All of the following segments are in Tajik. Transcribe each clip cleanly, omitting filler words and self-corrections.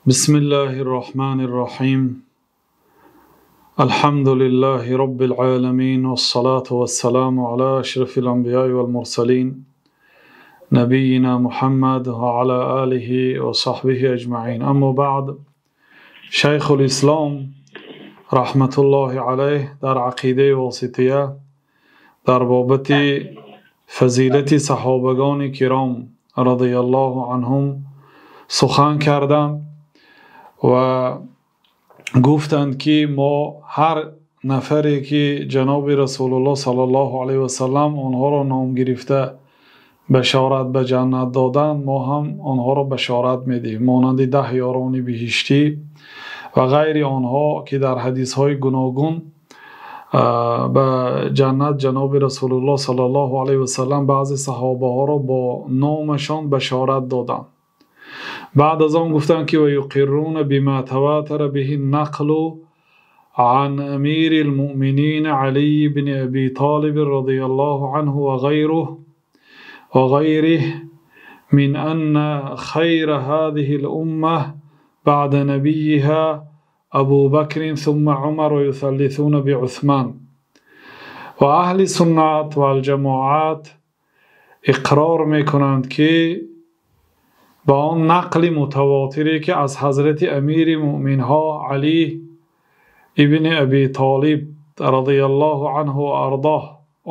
Бисмиллаҳир Роҳманир Роҳим. Алҳамду лиллаҳи роббил оламин вассалату вассаламу ала ашрафил анбияи вал мурсалин набийина Муҳаммад ва ала олиҳи ва саҳбиҳи аҷмаин. Аммо баъд, Шайхул Ислом раҳматуллоҳи алайҳ дар Ақидаи Восития дар бобати фазилати саҳобагони киром разияллоҳу анҳум сухан карданд ва гуфтанд, ки мо ҳар нафаре ки ҷаноби Расулуллоҳ саллаллоҳу алайҳи васаллам онҳоро ном гирифта башорат ба ҷаннат доданд, мо ҳам онҳоро башорат медиҳем, монанди 10 ёрони биҳиштӣ ва ғайри онҳо, ки дар ҳадисҳои гуногун ба ҷаннат ҷаноби Расулуллоҳ саллаллоҳу алайҳи васаллам баъзе саҳобаҳоро бо номашон башорат доданд. Баъд аз он гуфтанд, ки ва юқирруна бима таватара биҳи нақлу ан амирил муъминин Алӣ ибни Абӣ Толиб разияллоҳу анҳу ва ғайруҳу ва ғайриҳи мин анна хайра ҳазиҳил умма баъда набийиҳа Абу Бакр сумма Умар ва юсаллисуна биУсман. Ва аҳли суннат вал ҷамоат иқрор мекунанд, ки ба он нақли мутавотире ки аз ҳазрати амири муъминҳо Алӣ ибни Абӣ Толиб разияллоҳу анҳу ва ардоҳ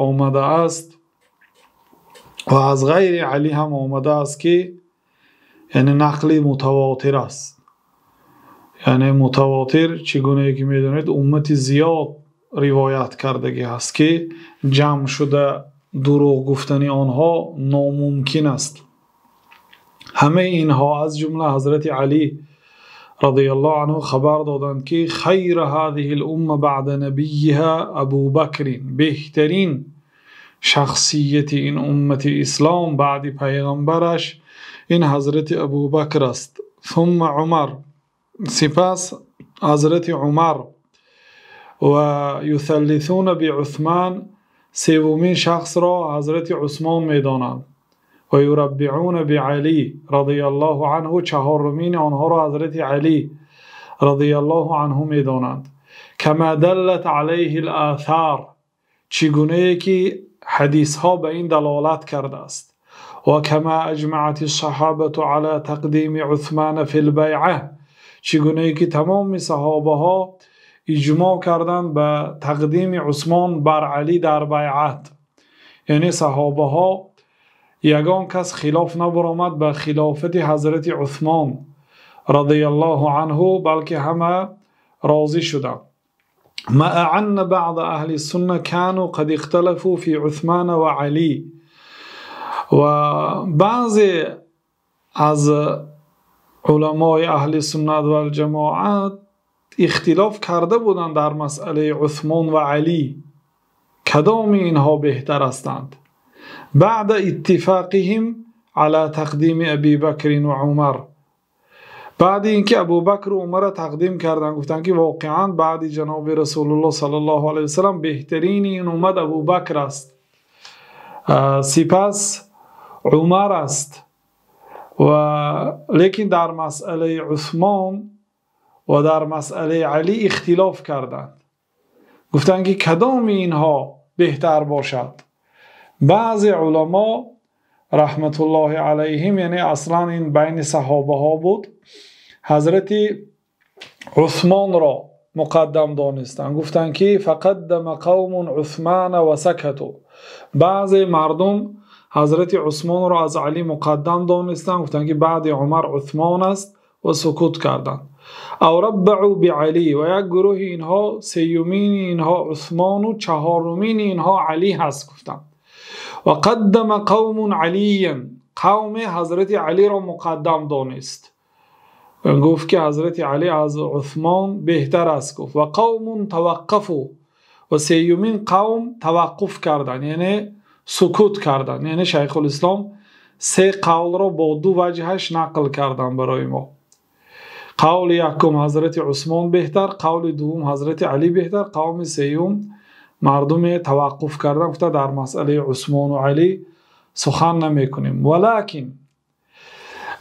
омадааст ва аз ғайри Алӣ ҳам омадааст, ки яъне нақли мутавотир аст. Яъне мутавотир чӣ гунае ки медонед, уммати зиёд ривоят кардагӣ ҳаст, ки ҷамъ шуда дурӯғ гуфтани онҳо номумкин аст. Ҳамаи инҳо аз ҷумла ҳазрати Алӣ разияллоҳу анҳу хабар доданд, ки хайра ҳазиҳил умма баъда набийиҳа Абу Бакр, беҳтарин шахсияти ин уммати ислом баъди пайғамбараш ин ҳазрати Абу Бакр аст. Сумма Умар, сипас ҳазрати Умар, ва юсаллисуна биУсман, севумин шахсро ҳазрати Усмон медонанд, ва юраббиуна биАлӣ разияллоҳу анҳу, чаҳорумини онҳоро ҳазрати Алӣ разияллоҳу анҳу медонанд. Кама даллат алайҳил осор, чӣ гунае ки ҳадисҳо ба ин далолат кардааст. Ва кама аҷмаат ас-саҳобату ала тақдими Усмана фил байъа, чӣ гунае ки тамоми саҳобаҳо иҷмоъ карданд ба тақдими Усмон бар Алӣ дар байъат. Яъне саҳобаҳо ягон кас хилоф набаромад ба хилофати ҳазрати Усмон разияллоҳу анҳу, балки ҳама розӣ шуданд. Маъа анна баъда аҳли сунна кану қад ихталафу фи Усмана ва Алӣ, ва баъзе аз уламои аҳли суннат вал ҷамоат ихтилоф карда буданд дар масъалаи Усмон ва Алӣ, кадоми инҳо беҳтар ҳастанд. Баъда иттифоқиҳим ала тақдими Абӣ Бакр ва Умар, баъди инки Абу Бакр ва Умарро тақдим карданд, гуфтанд ки воқеан баъди ҷаноби Расулуллоҳ саллаллоҳу алайҳи васаллам беҳтарини ин уммат Абу Бакр аст, сипас Умар аст. Ва лекин дар масъалаи Усмон ва дар масъалаи Алӣ ихтилоф карданд, гуфтанд ки кадоми инҳо беҳтар бошад. Баъзе уламо раҳматуллоҳи алайҳим, яъне аслан ин байни саҳобаҳо буд, ҳазрати Усмонро муқаддам донистанд, гуфтанд ки фақаддама қавмун Усмана ва сакату, баъзе мардум ҳазрати Усмонро аз Алӣ муқаддам донистанд, гуфтанд ки баъди Умар Усмон аст ва сукут карданд. Ав раббаъу биАлӣ, ва як гурӯҳи инҳо сеюмини инҳо Усмону чаҳорумини инҳо Алӣ ҳаст гуфтанд. Ва қаддама қавмун Алиян, қавме ҳазрати Алиро муқаддам донист, гуфт ки ҳазрати Алӣ аз Усмон беҳтар аст гуфт. Ва қавмун таваққафу, ва сеюмин қавм таваққуф карданд, яъне сукут карданд. Яъне Шайхулислом се қавлро бо ду ваҷҳаш нақл карданд барои мо. Қавли якум ҳазрати Усмон беҳтар, қавли дуввум ҳазрати Алӣ беҳтар, қавми сеюм мардуме таваққуф карданд, гуфта дар масъалаи Усмону Алӣ сухан намекунем. Валакин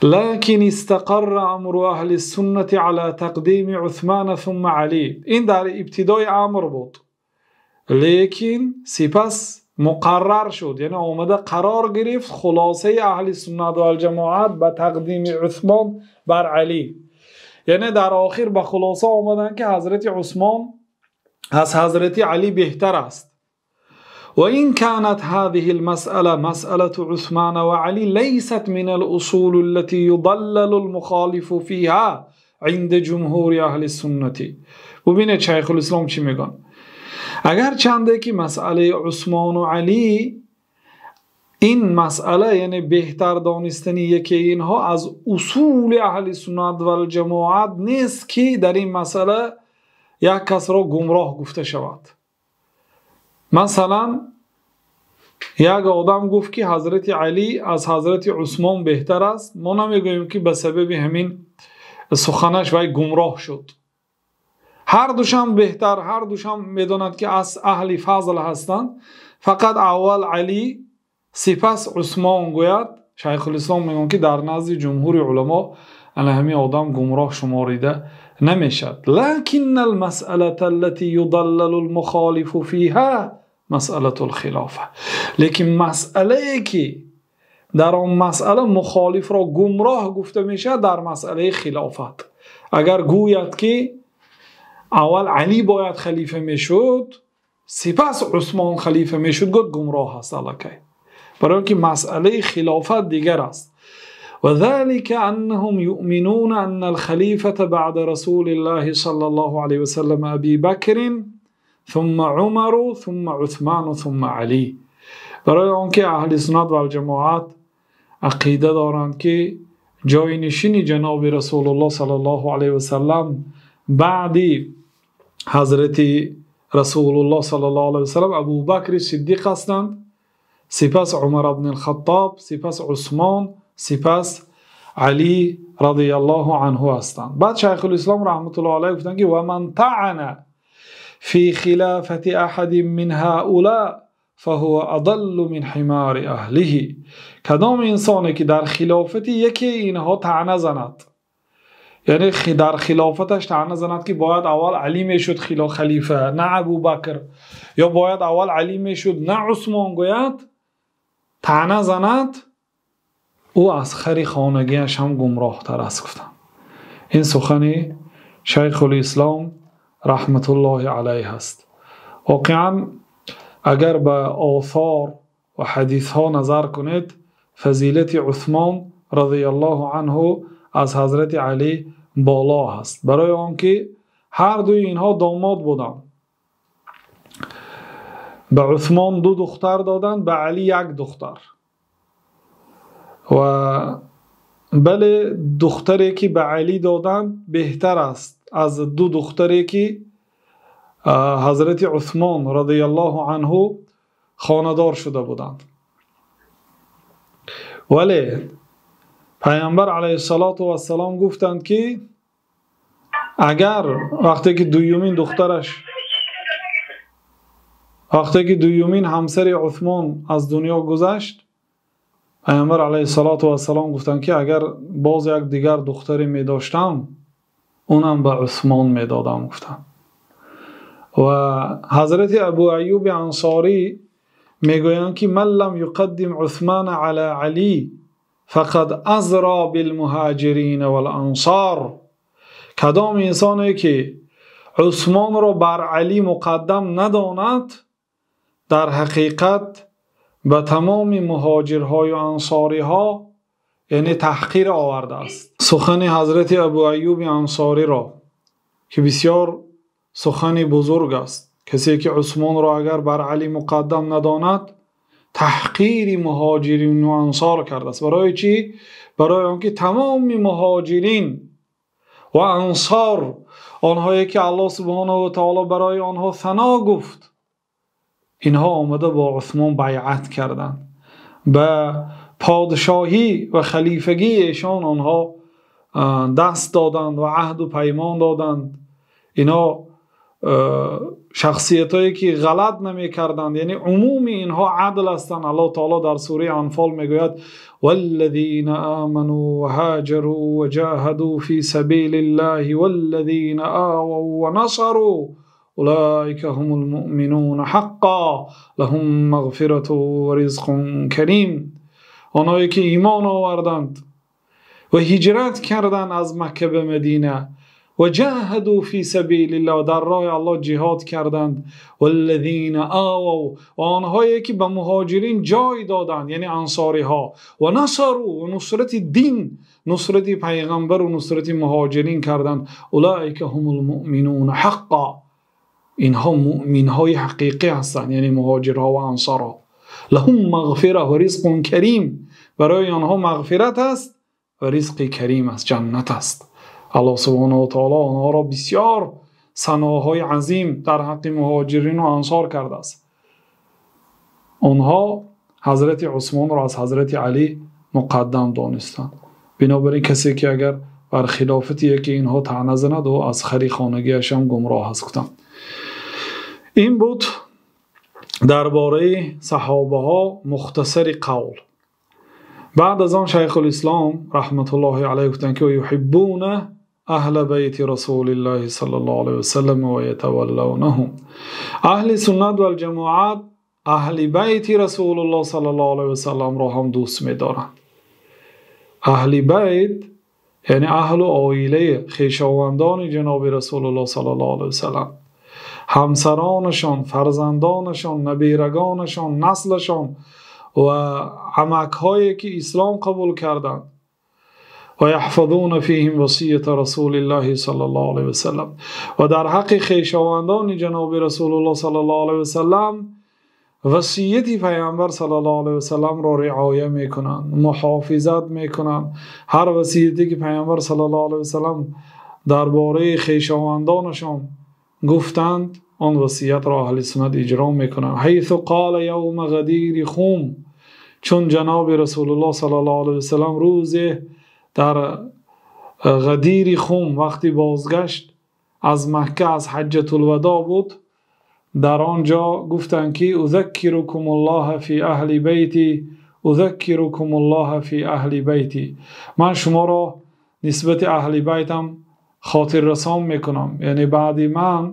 لكن استقر أمر أهل السنة على تقديم عثمان ثم علي. این در ابتدای امر بود، لیکن سپس مقرر شد، یعنی آمده قرار گرفت خلاصه اهل سنت و الجماعت به تقدیم عثمان بر علی. یعنی در آخر به خلاصه آمدن که حضرت عثمان از حضرت علی بهتر است. وإن كانت هذه المسألة مسألة عثمان وعلي ليست من الأصول التي يضلل المخالف فيها عند جمهور أهل السنة. ببینید شیخ الاسلام چی میگن. اگر چنده که مسئله عثمان و علی، این مسئله یعنی بهتر دانستن یکی اینها از اصول اهل سنت و الجماعت نیست که در این مسئله یک کس را گمراه گفته شود. مثلا یک آدم گفت که حضرت علی از حضرت عثمان بهتر است، ما نمیگوییم که به سبب همین سخنش وی گمراه شد. هر دوشم بهتر، هر دوشم میداند که از اهل فضل هستند. فقط اول علی سپس عثمان گوید. شیخ الاسلام میگن که در نزد جمهور علما انا همین آدم گمراه شماریده نمیشد. لكن المسألة التي يضلل المخالف فيها مسألة الخلافة. لیکن مسئله که در آن مسئله مخالف را گمراه گفته میشه در مسئله خلافت. اگر گوید که اول علی باید خلیفه میشد سپس عثمان خلیفه میشد، گفت گمراه است الکی، برای اینکه مسئله خلافت دیگر است. وذلك أنهم يؤمنون أن الخليفة بعد رسول الله صلى الله عليه وسلم أبي بكر ثم عمر ثم عثمان ثم علي. برای آنکه اهل سنت و الجماعت عقیده دارند که جاینشین جناب رسول الله صلی الله علیه و سلم بعد حضرت رسول الله صلی الله علیه و سلم ابوبکر صدیق هستند، سپس عمر بن الخطاب، سپس عثمان، سپس علی رضی الله عنه هستند. بعد شیخ الاسلام رحمت الله علیه گفتند که و من طعن فی خلافة احد من هؤلاء فهو اضل من حمار اهله. کدام انسانی که در خلافت یکی اینها طعنه زند، یعنی در خلافتش طعنه زند که باید اول علی میشد خلیفه نه ابوبکر، یا باید اول علی میشد نه عثمان، گوید طعنه زند، او از خری خانگیش هم گمراه تر است. گفتم این سخن شیخ الاسلام رحمت الله علیه است. واقعا اگر به آثار و حدیث ها نظر کنید، فضیلت عثمان رضی الله عنه از حضرت علی بالا هست، برای آنکه هر دوی اینها داماد بودند. به عثمان دو دختر دادند، به علی یک دختر. و بله دختری که به علی دادند بهتر است از دو دختری که حضرت عثمان رضی الله عنه خانه‌دار شده بودند. ولی پیامبر علیه الصلاة والسلام گفتند که اگر وقتی که دومین دخترش، وقتی که دومین همسر عثمان از دنیا گذشت، پیامبر علیه الصلاة والسلام گفتند که اگر باز یک دیگر دختری می داشتم اونم به عثمان می دادم. گفتند. و حضرت ابو ایوب انصاری میگویند که من لم یقدم عثمان علی علی فقد ازرا بالمهاجرین والانصار. کدام انسانی که عثمان را بر علی مقدم نداند، در حقیقت به تمام مهاجرهای و انصاری ها یعنی تحقیر آورده است. سخن حضرت ابو ایوب انصاری را که بسیار سخن بزرگ است، کسی که عثمان را اگر بر علی مقدم نداند تحقیر مهاجرین و انصار کرده است. برای چی؟ برای آنکه تمام مهاجرین و انصار، آنهایی که الله سبحانه و تعالی برای آنها ثنا گفت، اینها آمده با عثمان بیعت کردند، به پادشاهی و خلیفگی ایشان آنها دست دادند و عهد و پیمان دادند. اینا Шахсиятҳое ки ғалат намекарданд, яъне умуми инҳо адл ҳастанд. Аллоҳ таъоло дар сураи Анфол мегӯяд: валлазина аману ва ҳоҷару ва ҷоҳаду фи сабилиллаҳи валлазина овав ва насару улоика ҳумул муъминуна ҳаққан лаҳум мағфиратун ва ризқун карим. Онҳое ки имон оварданд ва ҳиҷрат карданд аз Макка ба Мадина ва ҷоҳаду фи сабилиллаҳ, дар роҳи Аллоҳ ҷиҳод карданд, валлазина овав, ва онҳое ки ба муҳоҷирин ҷой доданд, яъне ансориҳо, ва насару, ва нусрати дин, нусрати паёмбар ва нусрати муҳоҷирин карданд, улоика ҳумул муъминуна ҳаққан, инҳо муъминҳои ҳақиқӣ ҳастанд, яъне муҳоҷирҳо ва ансорҳо. лаҳум мағфиратун ва ризқун карим, барои онҳо мағфират аст ва ризқи карим аст, ҷаннат аст. Аллоҳ субҳонаҳу ва таъоло онҳоро бисёр саноҳои азим дар ҳаққи муҳоҷирин ва ансор кардааст. Онҳо ҳазрати Усмонро аз ҳазрати Алӣ муқаддам донистанд. Бинобар ин касе ки агар бар хилофати яке инҳо таъна занад, ӯ аз хари хонагиаш ҳам гумроҳ аст. Гуфтам ин буд дар бораи саҳобаҳо мухтасари қавл. Баъд аз он Шайхулислом раҳматуллоҳи алайҳи гуфтанд ки юҳиббуна аҳла байти расулиллаҳи саллаллоҳу алайҳи васаллам ва ятаваллавнаҳум. Аҳли суннат вал ҷамоат аҳли байти расулуллоҳ саллаллоҳу алайҳи васаллам ро ҳам дӯст медоранд. Аҳли байт яъне аҳлу оилаи хешовандони ҷаноби расулуллоҳ саллаллоҳу алайҳи васаллам, ҳамсаронашон, фарзандонашон, набирагонашон, наслашон ва амакҳое ки ислом қабул карданд. ва яҳфазуна фиҳим васията расулиллаҳи саллаллоҳу алайҳи васаллам, ва дар ҳаққи хешовандони ҷаноби расулуллоҳ саллаллоҳу алайҳи васаллам васияти паёмбар саллаллоҳу алайҳи васаллам ро риоя мекунанд, муҳофизат мекунанд. Ҳар васияте ки паёмбар саллаллоҳу алайҳи васаллам дар бораи хешовандонашон гуфтанд, он васиятро аҳли суннат иҷро мекунанд. ҳайсу қола явма ғадири хум, чун ҷаноби расулуллоҳ саллаллоҳу алайҳи васаллам рӯзе дар Ғадири Хум вақти бозгашт аз Макка аз ҳаҷҷатул вадоъ буд, дар он ҷо гуфтанд ки узаккирукумуллоҳа фи аҳли байти, узаккирукумуллоҳа фи аҳли байти, ман шуморо нисбати аҳли байтам хотиррасон мекунам, яъне баъди ман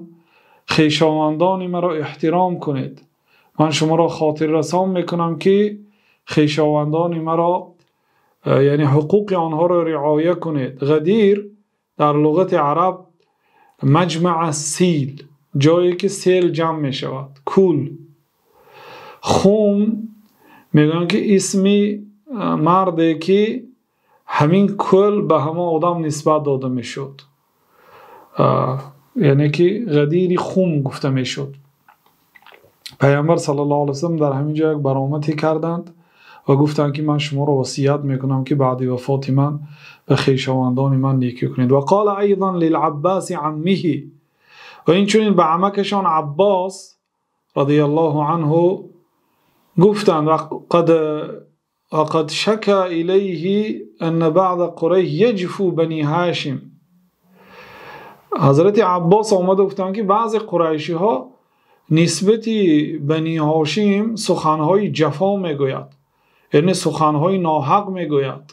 хешовандони маро эҳтиром кунед. Ман шуморо хотиррасон мекунам ки хешовандони маро, яъне ҳуқуқи онҳоро риоя кунед. Ғадир дар луғати араб маҷмаъ сил, ҷое ки сел ҷамъ мешавад, кул. Хум мегӯянд ки исми марде ки ҳамин кул ба ҳамон одам нисбат дода мешуд, яъне ки Ғадири Хум гуфта мешуд. Паёмбар саллаллоҳу алайҳи васаллам дар ҳамин ҷо як баромадӣ карданд ва гуфтанд ки ман шуморо васият мекунам ки баъди вафоти ман ба хешовандони ман некӣ кунед. Ва қола айдан лилаббаси аммиҳи, ва инчунин ба амакашон Аббос радияллоҳу анҳу гуфтанд: вақад шака илайҳи анна баъда қурайш яҷфу бани ҳошим. Ҳазрати Аббос омада гуфтанд ки баъзе қурайшиҳо нисбати бани ҳошим суханҳои ҷафо мегӯяд, яъне суханҳои ноҳақ мегӯяд.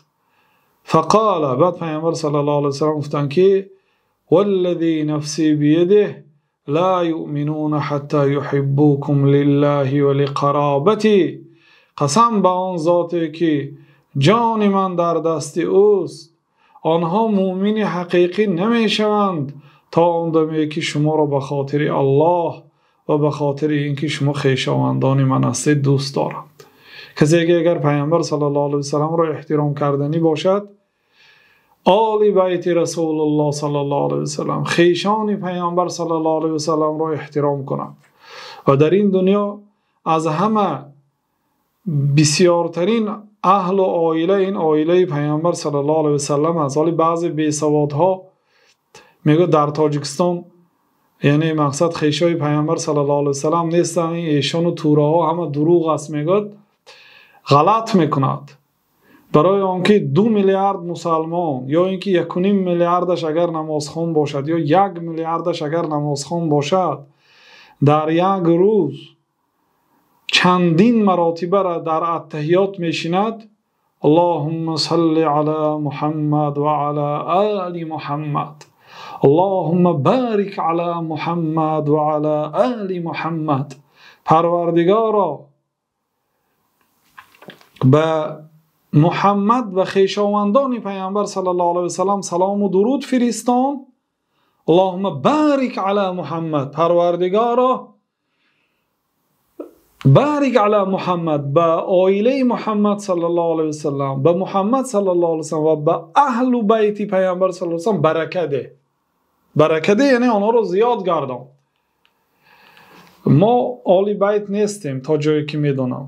фақола, баъд паёмбар саллаллоҳу алайҳи васаллам гуфтанд ки валлазӣ нафсӣ биядиҳ ла юъминуна ҳатта юҳиббукум лиллаҳи ва лиқаробатӣ, қасам ба он зоте ки ҷони ман дар дасти ӯст, онҳо муъмини ҳақиқӣ намешаванд то он даме ки шуморо ба хотири Аллоҳ ва ба хотири инки шумо хешовандони ман ҳастед дӯст доранд. Касе ки агар паёмбар саллаллоҳу алайҳи васалламро эҳтиром карданӣ бошад, оли байти расулуллоҳ саллаллоҳу алайҳи васаллам, хешони паёмбар саллаллоҳу алайҳи васалламро эҳтиром кунад. Ва дар ин дунё аз ҳама бисёртарин аҳлу оила ин оилаи паёмбар саллаллоҳу алайҳи васаллам аст. Ҳоло баъзе бесаводҳо мегӯяд дар Тоҷикистон, яъне мақсад хешои паёмбар саллаллоҳу алайҳи васаллам нестанд, ин эшону тураҳо ҳама дурӯғ аст, мегӯяд, ғалат мекунад. Барои он ки 2 миллиард мусалмон ё ин ки 1.5 миллиардаш агар намозхон бошад ё 1 миллиардаш агар намозхон бошад, дар як рӯз чандин маротиба дар аттаҳиёт мешинад. Аллоҳумма салли ала Муҳаммад ва ала али Муҳаммад, Аллоҳумма барик ала Муҳаммад ва ала али Муҳаммад. Парвардигоро, ба Муҳаммад ва хешовандони Паёмбар саллаллоҳу алайҳи васаллам салому дуруд фиристон. Аллоҳумма барик ала Муҳаммад. Парвардигоро, барик ала Муҳаммад, ба оилаи Муҳаммад саллаллоҳу алайҳи васаллам, ба Муҳаммад саллаллоҳу алайҳи васаллам ва ба аҳлу байти Паёмбар саллаллоҳу алайҳи васаллам барака деҳ. Барака деҳ, яъне онҳоро зиёд гардон. Мо оли байт нестем, то ҷое ки медонам.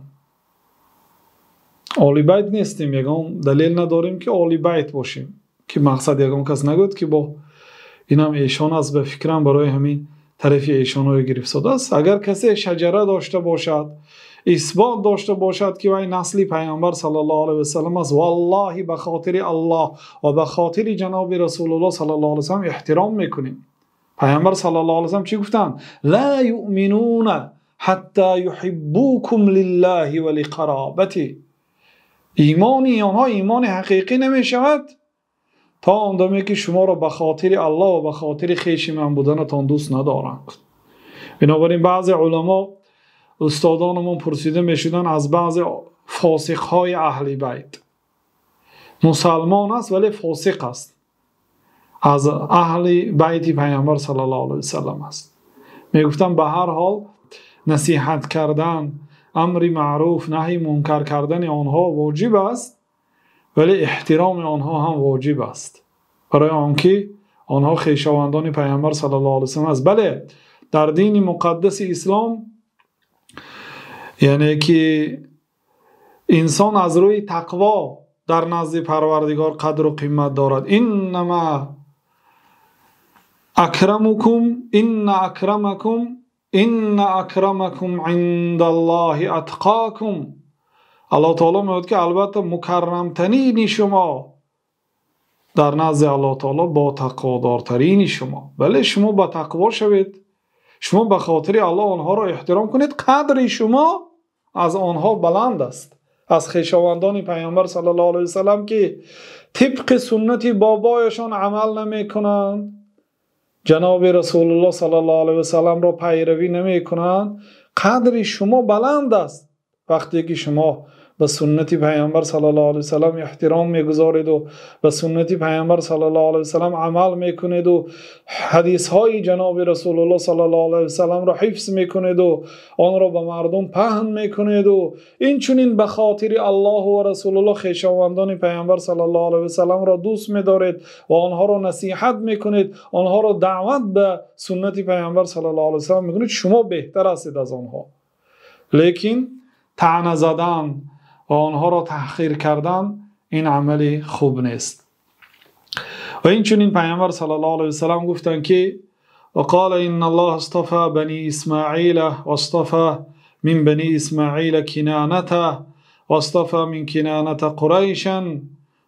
Оли байт нестем, ягон далел надорем ки оли байт бошем, ки мақсад ягон кас нагӯяд ки бо инам эшон аст, ба фикрам барои ҳамин тарафи эшонҳое гирифтодааст. Агар касе шаҷара дошта бошад, исбот дошта бошад ки вай насли Паёмбар саллаллоҳу алайҳи васаллам аст, валлоҳи ба хотири Аллоҳ ва ба хотири ҷаноби Расулуллоҳ саллаллоҳу алайҳи васаллам эҳтиром мекунем. Паёмбар саллаллоҳу алайҳи васаллам чӣ гуфтанд? Ла юъминуна ҳатта юҳиббукум лиллаҳи ва лиқаробати. Имони онҳо имони ҳақиқӣ намешавад то он даме ки шуморо ба хотири Аллоҳ ва ба хотири хеши ман буданатон дӯст надоранд. Бинобар ин баъзе уламо, устодонамон пурсида мешуданд аз баъзе фосиқҳои аҳли байт. Мусалмон аст, вале фосиқ аст, аз аҳли байти Паёмбар саллаллоҳу алайҳи васаллам аст. Мегуфтанд ба ҳар ҳол насиҳат кардан, амри маъруф, наҳи мункар кардани онҳо воҷиб аст, вале эҳтироми онҳо ҳам воҷиб аст, барои он ки онҳо хешовандони Паёмбар саллаллоҳу алайҳи васаллам аст. Бале, дар дини муқаддаси ислом, яъне ки инсон аз рӯи тақво дар назди Парвардигор қадру қимат дорад. Иннама акрамукум, инна акрамакум, инна акрамакум индаллоҳи атқокум. Аллоҳ таоло мегӯяд ки албатта мукаррамтарини шумо дар назди Аллоҳ таоло бо тақводортарини шумо. Бале, шумо ба тақво шавед, шумо ба хотири Аллоҳ онҳоро эҳтиром кунед, қадри шумо аз онҳо баланд аст, аз хешовандони Паёмбар саллаллоҳу алайҳи васаллам ки тибқи суннати бобояшон амал намекунанд, ҷаноби Расулуллоҳ саллаллоҳу алайҳи васалламро пайравӣ намекунанд, қадри шумо баланд аст. Вақте ки шумо ба суннати Паёмбар саллаллоҳу алайҳи васаллам эҳтиром мегузоред ва ба суннати Паёмбар саллаллоҳу алайҳи васаллам амал мекунед ва ҳадисҳои ҷаноби Расулуллоҳ саллаллоҳу алайҳи васалламро ҳифз мекунед ва онро ба мардум паҳн мекунед ва инчунин ба хотири Аллоҳ ва Расулуллоҳ хешовандони Паёмбар саллаллоҳу алайҳи васалламро дӯст медоред ва онҳоро насиҳат мекунед, онҳоро даъват ба суннати Паёмбар саллаллоҳу алайҳи васаллам мекунед, шумо беҳтар ҳастед аз онҳо. Лекин таъна задан ва онҳоро таҳқир кардан ин амали хуб нест. Ва инчунин Паёмбар саллаллоҳу алайҳи васаллам гуфтанд ки وقال إن الله اصطفى بني إسماعيل واصطفى من بني إسماعيل كنانة واصطفى من كنانة قريشا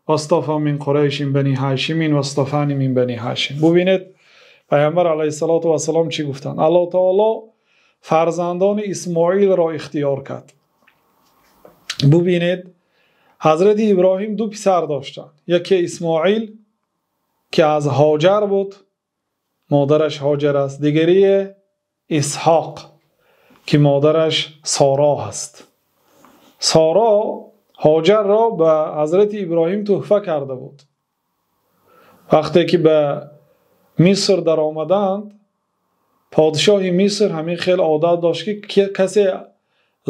واصطفى من قريش بني هاشم واصطفاني من بني هاشم. ببینید Паёмбар алайҳиссалоту вассалом чӣ гуфтанд? Аллоҳ таоло фарзандони Исмоилро ихтиёр кард. Бубинед, Ҳазрати Иброҳим ду писар доштанд. Яке Исмоил ки аз Ҳоҷар буд, модараш Ҳоҷар аст, дигари Исҳоқ ки модараш Соро аст. Соро Ҳоҷарро ба Ҳазрати Иброҳим туҳфа карда буд. Вақте ки ба Миср даромаданд, подшоҳи Миср ҳамин хел одат дошт ки касе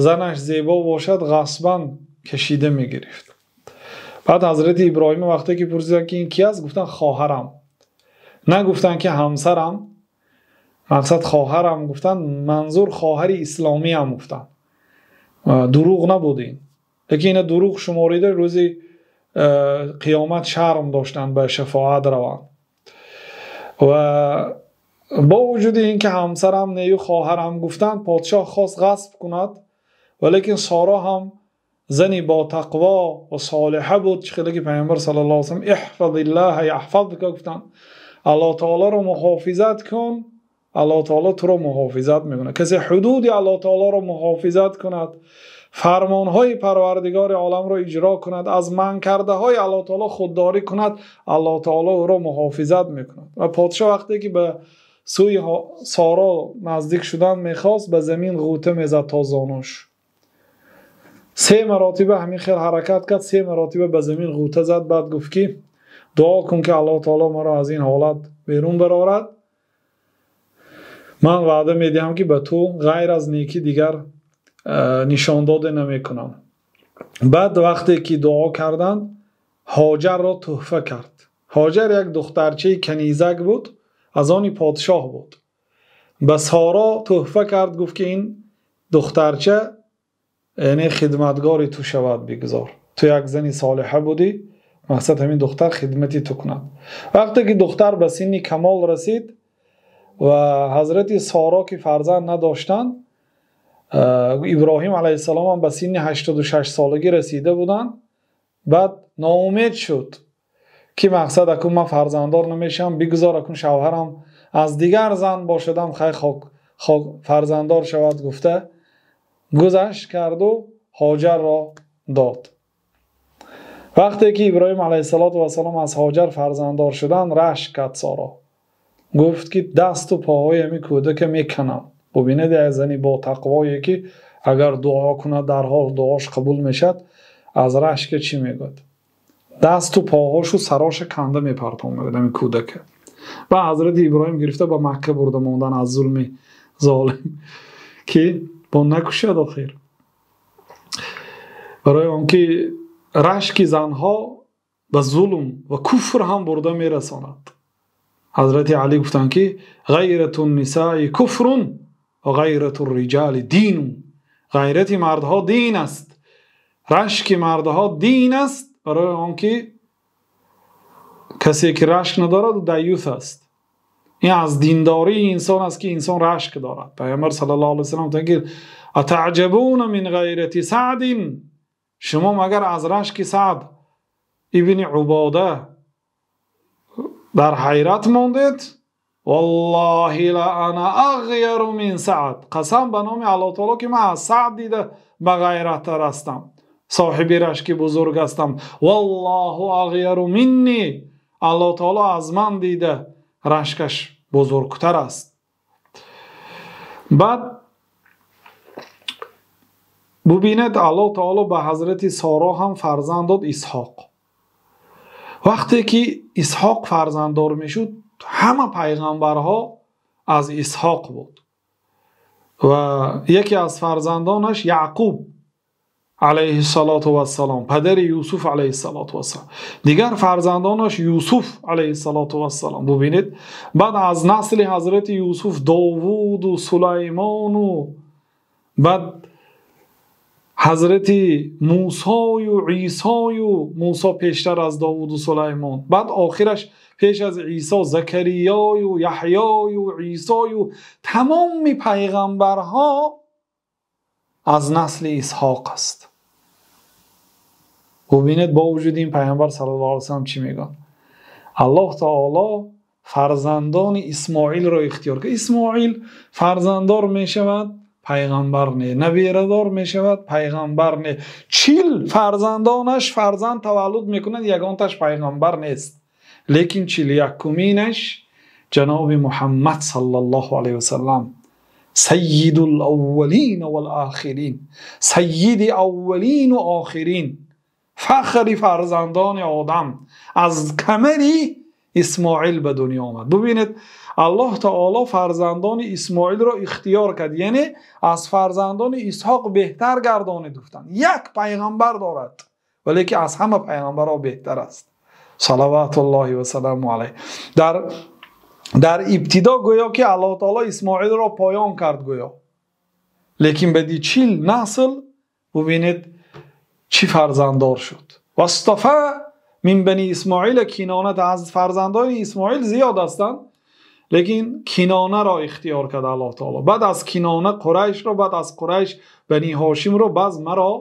занаш зебо бошад ғасбан кашида мегирифт. Баъд Ҳазрати Иброҳим вақте ки пурсиданд ки ин ки аст, гуфтанд хоҳарам. Нагуфтанд ки ҳамсарам, мақсад хоҳарам гуфтанд, манзур хоҳари исломиам гуфтанд. Дурӯғ набуд ин. Лекин ина дурӯғ шуморида рӯзи қиёмат шарм доштанд ба шафоат раванд. Ва бо вуҷуди ин ки ҳамсарам нею хоҳарам гуфтанд, подшоҳ хост ғасб кунад, валекин Соро ҳам зани бо тақво ва солиҳа буд. Чӣ хеле ки Паёмбар саллаллоҳу алайҳи васаллам иҳфазиллаҳа яҳфазка гуфтанд, Аллоҳ таолоро муҳофизат кун, Аллоҳ таоло туро муҳофизат мекунад. Касе ҳудуди Аллоҳ таолоро муҳофизат кунад, фармонҳои Парвардигори оламро иҷро кунад, аз манъ кардаҳои Аллоҳ таоло худдорӣ кунад, Аллоҳ таоло ӯро муҳофизат мекунад. Ва подшоҳ вақте ки ба сӯи Соро наздик шудан мехост, ба замин ғӯта мезад то зонуш. Се маротиба ҳамин хел ҳаракат кард, се маротиба ба замин ғӯта зад. Баъд гуфт ки дуо кун ки Аллоҳ таоло маро аз ин ҳолат берун барорад. Ман ваъда медиҳам ки ба ту ғайр аз некӣ дигар нишондоде намекунам. Баъд вақте ки дуо карданд, Ҳоҷарро туҳфа кард. Ҳоҷар як духтарчаи канизак буд, аз они подшоҳ буд. Ба Соро туҳфа кард, гуфт ки ин духтарча яъне хидматгори ту шавад, бигзор. Ту як зани солиҳа будӣ, мақсад ҳамин духтар хидмати ту кунад. Вақте ки духтар ба синни камол расид ва ҳазрати Соро ки фарзанд надоштанд, Иброҳим алайҳиссалом ҳам ба синни 86 солагӣ расида буданд. Баъд ноумед шуд ки мақсад акун ман фарзанддор намешавам, бигзор акун шавҳарам аз дигар зан бошадам, хай хок фарзанддор шавад гуфта гузашт карду Ҳоҷарро дод. Вақте ки Иброҳим алайҳиссалоту вассалом аз Ҳоҷар фарзанддор шуданд, рашк кард Соро. Гуфт ки дасту поҳои ҳамин кӯдака меканам. Бубинед, як зани бо тақвое ки агар дуо кунад дарҳол дуош қабул мешавад, аз рашка чӣ мегӯяд? Дасту поҳошу сароша канда мепартон мегӯяд ҳамин кӯдака. Ва ҳазрати Иброҳим гирифта ба Макка бурда мондан аз зулми золим ки бо накушад охир. Барои он ки рашки занҳо ба зулм ва куфр ҳам бурда мерасонад. Ҳазрати Алӣ гуфтанд ки ғайрату нисаи куфрун ва ғайрату риҷали дину. Ғайрати мардҳо дин аст, рашки мардҳо дин аст. Барои он ки касе ки рашк надорад даюс аст. Ин аз диндории инсон аст ки инсон рашк дорад. Паёмбар саллаллоҳу алайҳи васаллам гуфтанд ки атаъҷабуна мин ғайрати Саъдин, шумо магар аз рашки Саъд ибни Убода дар ҳайрат мондед? Валлоҳи ла ана ағйару мин Саъд, қасам ба номи Аллоҳ таоло ки ман аз Саъд дида ба ғайраттар ҳастам, соҳиби рашки бузург ҳастам. Валлоҳу ағйару минни, Аллоҳ таоло аз ман дида рашкаш бузургтар аст. Баъд бубинед, Аллоҳ таоло ба ҳазрати Соро ҳам фарзанд дод, Исҳоқ. Вақте ки Исҳоқ фарзанддор мешуд, ҳама пайғамбарҳо аз Исҳоқ буд ва яке аз фарзандонаш Яъқуб алайҳиссалоту вассалом, падари Юсуф алайҳиссалоту вассалом, дигар фарзандонаш Юсуф алайҳиссалоту вассалом. Бубинед, баъд аз насли ҳазрати Юсуф Довуду Сулаймону, баъд ҳазрати Мусою Исою, Мусо пештар аз Довуду Сулаймон, баъд охираш пеш аз Исо Закариёю Яҳёю Исою, тамоми пайғамбарҳо аз насли Исҳоқ аст. Бубинед, бо вуҷуди ин Паёмбар саллаллоҳу алайҳи васаллам чӣ мегӯяд? Аллоҳ таоло фарзандони Исмоилро ихтиёр кард. Исмоил фарзанддор мешавад, пайғамбар не, набирадор мешавад, пайғамбар не. 40 фарзандонаш фарзанд таваллуд мекунад, ягонташ пайғамбар нест. Лекин 41-уминаш ҷаноби Муҳаммад саллаллоҳу алайҳи васаллам, саййидул аввалин вал охирин, саййиди аввалин ва охирин, фахри фарзандони Одам, аз камари Исмоил ба дунё омад. Бубинед, Аллоҳ таоло фарзандони Исмоилро ихтиёр кард, яъне аз фарзандони Исҳоқ беҳтар гардонид гуфтанд. Як пайғамбар дорад, вале ки аз ҳама пайғамбарҳо беҳтар аст. Салаватуллоҳи ва саламу алайҳ. Дар ибтидо гӯё ки Аллоҳ таоло Исмоилро поён кард гӯё, лекин баъди 40 насл бубинед чӣ фарзанддор шуд. Вастафа мин бани Исмоила Кинона, аз фарзандони Исмоил зиёд ҳастанд, лекин Кинонаро ихтиёр кард Аллоҳ таоло. Баъд аз Кинона Қурайшро, баъд аз Қурайш Бани Ҳошимро, баъз маро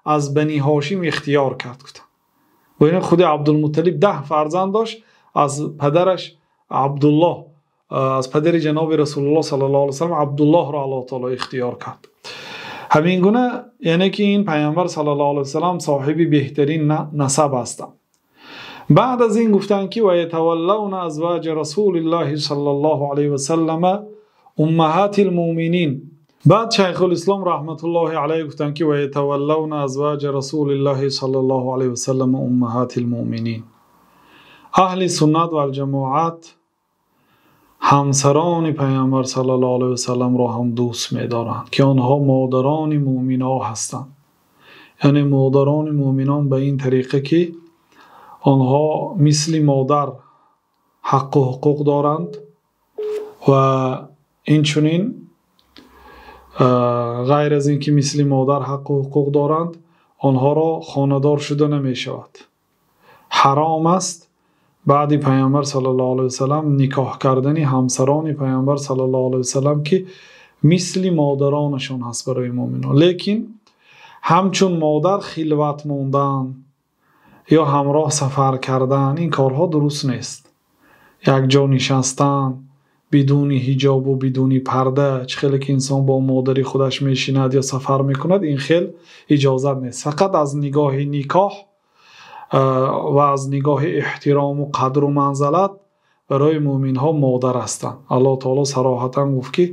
аз Бани Ҳошим ихтиёр кард, гуфтанд. Бубинед, худи Абдулмутталиб 10 фарзанд дошт, аз падараш Абдуллоҳ, аз падари ҷаноби Расулуллоҳ саллаллоҳу алайҳи васаллам Абдуллоҳро Аллоҳи таъоло ихтиёр кард. Ҳамин гуна яъне ки ин паёмбар саллаллоҳу алайҳи васаллам соҳиби беҳтарин насаб ҳастанд. Баъд аз ин гуфтанд ки وَيَتَوَلَّوْنَ أَزْوَاجَ رَسُولِ اللَّهِ صَلَّى اللَّهُ عَلَيْهِ وَسَلَّمَ أُمَّهَاتِ الْمُؤْمِنِينَ. Баъд Шайхулислом раҳматуллоҳи алайҳ гуфтанд ки وَيَتَوَلَّوْنَ أَزْوَاجَ رَسُولِ اللَّهِ صَلَّى اللَّهُ عَلَيْهِ وَسَلَّمَ أُمَّهَاتِ الْمُؤْمِنِينَ. Аҳли суннат вал ҷамоат ҳамсарони паёмбар саллаллоҳу алайҳи васаллам ро ҳам дӯст медоранд, ки онҳо модарони мӯъминон ҳастанд. Яъне модарони мӯъминон ба ин тариқа ки онҳо мисли модар ҳаққу ҳуқуқ доранд ва инчунин ғайр аз ин ки мисли модар ҳаққу ҳуқуқ доранд, онҳоро хонадор шуда намешавад. Ҳаром аст баъди паёмбар саллаллоҳу алайҳи васаллам никоҳ кардани ҳамсарони паёмбар саллаллоҳу алайҳи васаллам, ки мисли модаронашон ҳаст барои мӯъминон. Лекин ҳамчун модар хилват мондан ё ҳамроҳ сафар кардан, ин корҳо дуруст нест. Якҷо нишастан бидуни ҳиҷобу бидуни парда, чӣ хеле ки инсон бо модари худаш мешинад ё сафар мекунад, ин хел иҷозат нест. Фақат аз нигоҳи никоҳ ва аз нигоҳи эҳтирому қадру манзалат барои мӯъминҳо модар ҳастанд. Аллоҳ таоло сароҳатан гуфт ки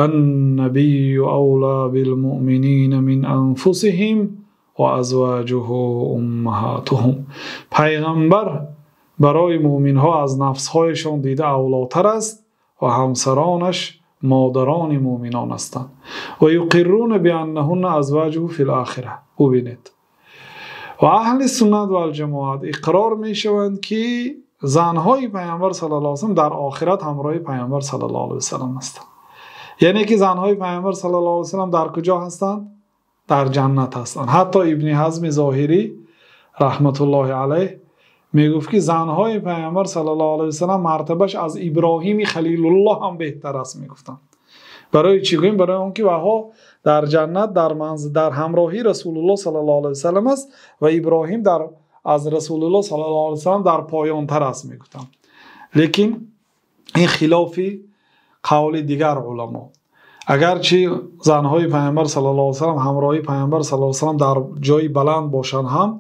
аннабийю авло билмуъминина мин анфусиҳим ва азваҷуҳу уммаҳатуҳум. Пайғамбар барои мӯъминҳо аз нафсҳояшон дида авлотар аст ва ҳамсаронаш модарони мӯъминон ҳастанд. Ва юқирруна бианнаҳунна азваҷуҳу фил охира. Бубинед, ва аҳли суннат вал ҷамоат иқрор мешаванд ки занҳои паёмбар саллаллоҳу алайҳи васаллам дар охират ҳамроҳи паёмбар саллаллоҳу алайҳи васаллам ҳастанд. Яъне ки занҳои паёмбар саллаллоҳу алайҳи васаллам дар куҷо ҳастанд? Дар ҷаннат ҳастанд. Ҳатто Ибни Ҳазми Зоҳирӣ раҳматуллоҳи алайҳ мегуфт ки занҳои паёмбар саллаллоҳу алайҳи васаллам мартабаш аз Иброҳими Халилуллоҳ ҳам беҳтар аст, мегуфтанд. Барои чӣ гӯем? Барои он ки ваҳо дар ҷаннат дар манзил дар ҳамроҳии Расулуллоҳ саллаллоҳу алайҳи васаллам аст ва Иброҳим дар аз Расулуллоҳ саллаллоҳу алайҳи васаллам дар поёнтар аст, мегуфтанд. Лекин ин хилофи қавли дигар уламо. Агарчи занҳои паёмбар саллаллоҳу алайҳи васаллам ҳамроҳии паёмбар саллаллоҳу алайҳи васаллам дар ҷои баланд бошанд ҳам,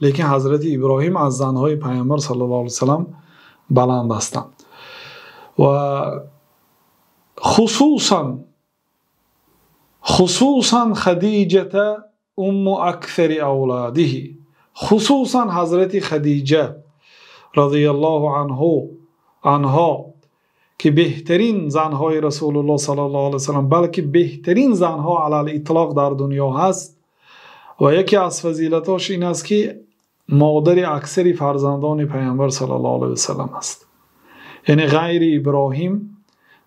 лекин ҳазрати Иброҳим аз занҳои паёмбар саллаллоҳу алайҳи васаллам баланд ҳастанд. Ва хусусан Хадиҷата умму аксари авлодиҳи, хусусан ҳазрати Хадиҷа розияллоҳу анҳо, ки беҳтарин занҳои Расулуллоҳ саллаллоҳу алайҳи васаллам, балки беҳтарин занҳо алал итлоқ дар дунё ҳаст. Ва яке аз фазилатош ин аст ки модари аксари фарзандони паёмбар саллаллоҳу алайҳи васаллам аст. Яъне ғайри Иброҳим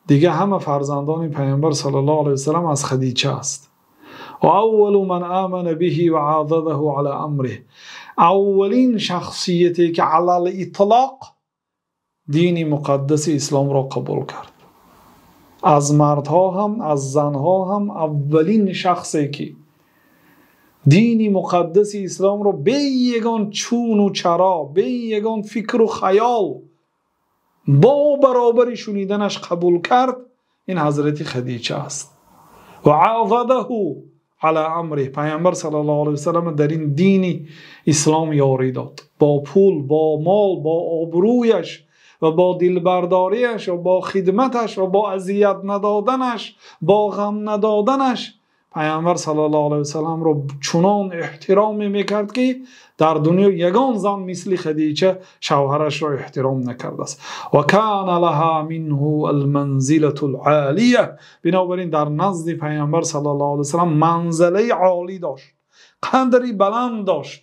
дига ҳама фарзандони паёмбар саллаллоҳу алайҳи васаллам аз Хадиҷа аст. Ва аввалу ман амана биҳи ва азадаҳу ала амриҳ, аввалин шахсияте ки алал итлоқ дини муқаддаси исломро қабул кард, аз мардҳо ҳам аз занҳо ҳам аввалин шахсе ки дини муқаддаси исломро бе ягон чуну чаро, бе ягон фикру хаёл бо баробари шуниданаш қабул кард, ин ҳазрати Хадиҷа аст. Ва азадаҳу ала амриҳ, паёмбар саллаллоҳу алайҳи васаллам дар ин дини ислом ёрӣ дод, бо пул, бо мол, бо обрӯяш ва бо дилбардориаш ва бо хидматаш ва бо азият надоданаш, бо ғам надоданаш паёмбар саллаллоҳу алайҳи васалламро чунон эҳтироме мекард ки дар дунё ягон зан мисли Хадиҷа шавҳарашро эҳтиром накардааст. Ва кана лаҳа минҳу алманзилату алолия, бинобар ин дар назди паёмбар саллаллоҳу алайҳи васаллам манзилаи олӣ дошт, қадри баланд дошт.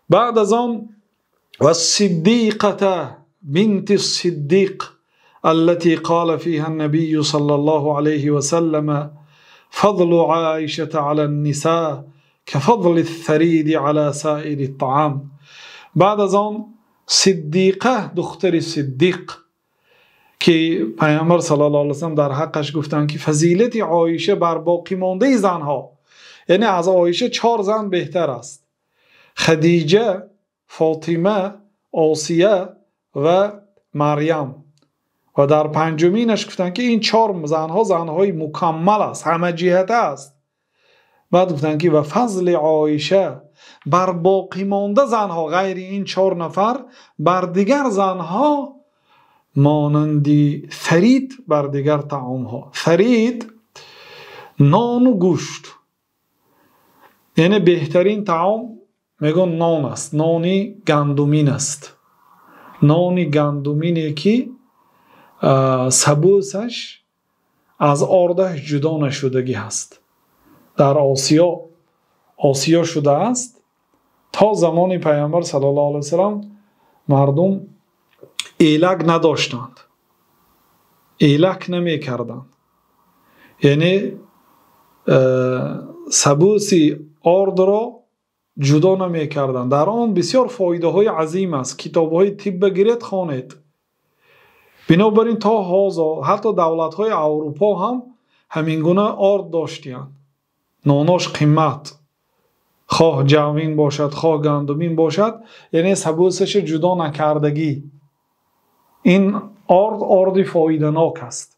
Баъд аз он вассиддиқата бинти сиддиқ аллати қала фиҳа аннабийю саллаллоҳу алайҳи васаллам فضل عائشة على النساء كفضل الثريد على سائر الطعام. بعد از آن صدیقه دختر صدیق که پیامبر صلی الله علیه و سلم در حقش گفتند که فضیلت عایشه بر باقی مانده زنها، Яъне аз Оиша 4 зан беҳтар аст: Хадиҷа, Фотима, Осия ва Марям. Ва дар панҷуминаш гуфтанд, ки ин 4 занҳо занҳои мукаммал аст, ҳама ҷиҳата аст. Баъд гуфтанд, ки ва фазли Оиша бар боқимонда занҳо ғайри ин 4 нафар бар дигар занҳо монанди сарид бар дигар таомҳо. Сарид нону гӯшт, яъне беҳтарин таом мегӯн нон аст, нони гандумин аст. Нони гандумине ки сабусаш аз ордаш ҷудо нашудагӣ ҳаст. Дар Осиё шудааст. То замони Пайғамбар саллаллоҳу алайҳи васаллам мардум элак надоштанд, элак намекарданд. Яъне сабуси ордро ҷудо намекарданд. Дар он бисёр фоидаҳои азим аст. Китобҳои тибба гиред, хонед. Бинобар ин то ҳозир ҳатто давлатҳои Аврупо ҳам ҳамин гуна орд доштиянд. Нонош қимат, хоҳ ҷавин бошад, хоҳ гандумин бошад, яъне сабусаша ҷудо накардагӣ. Ин орд орди фоиданок аст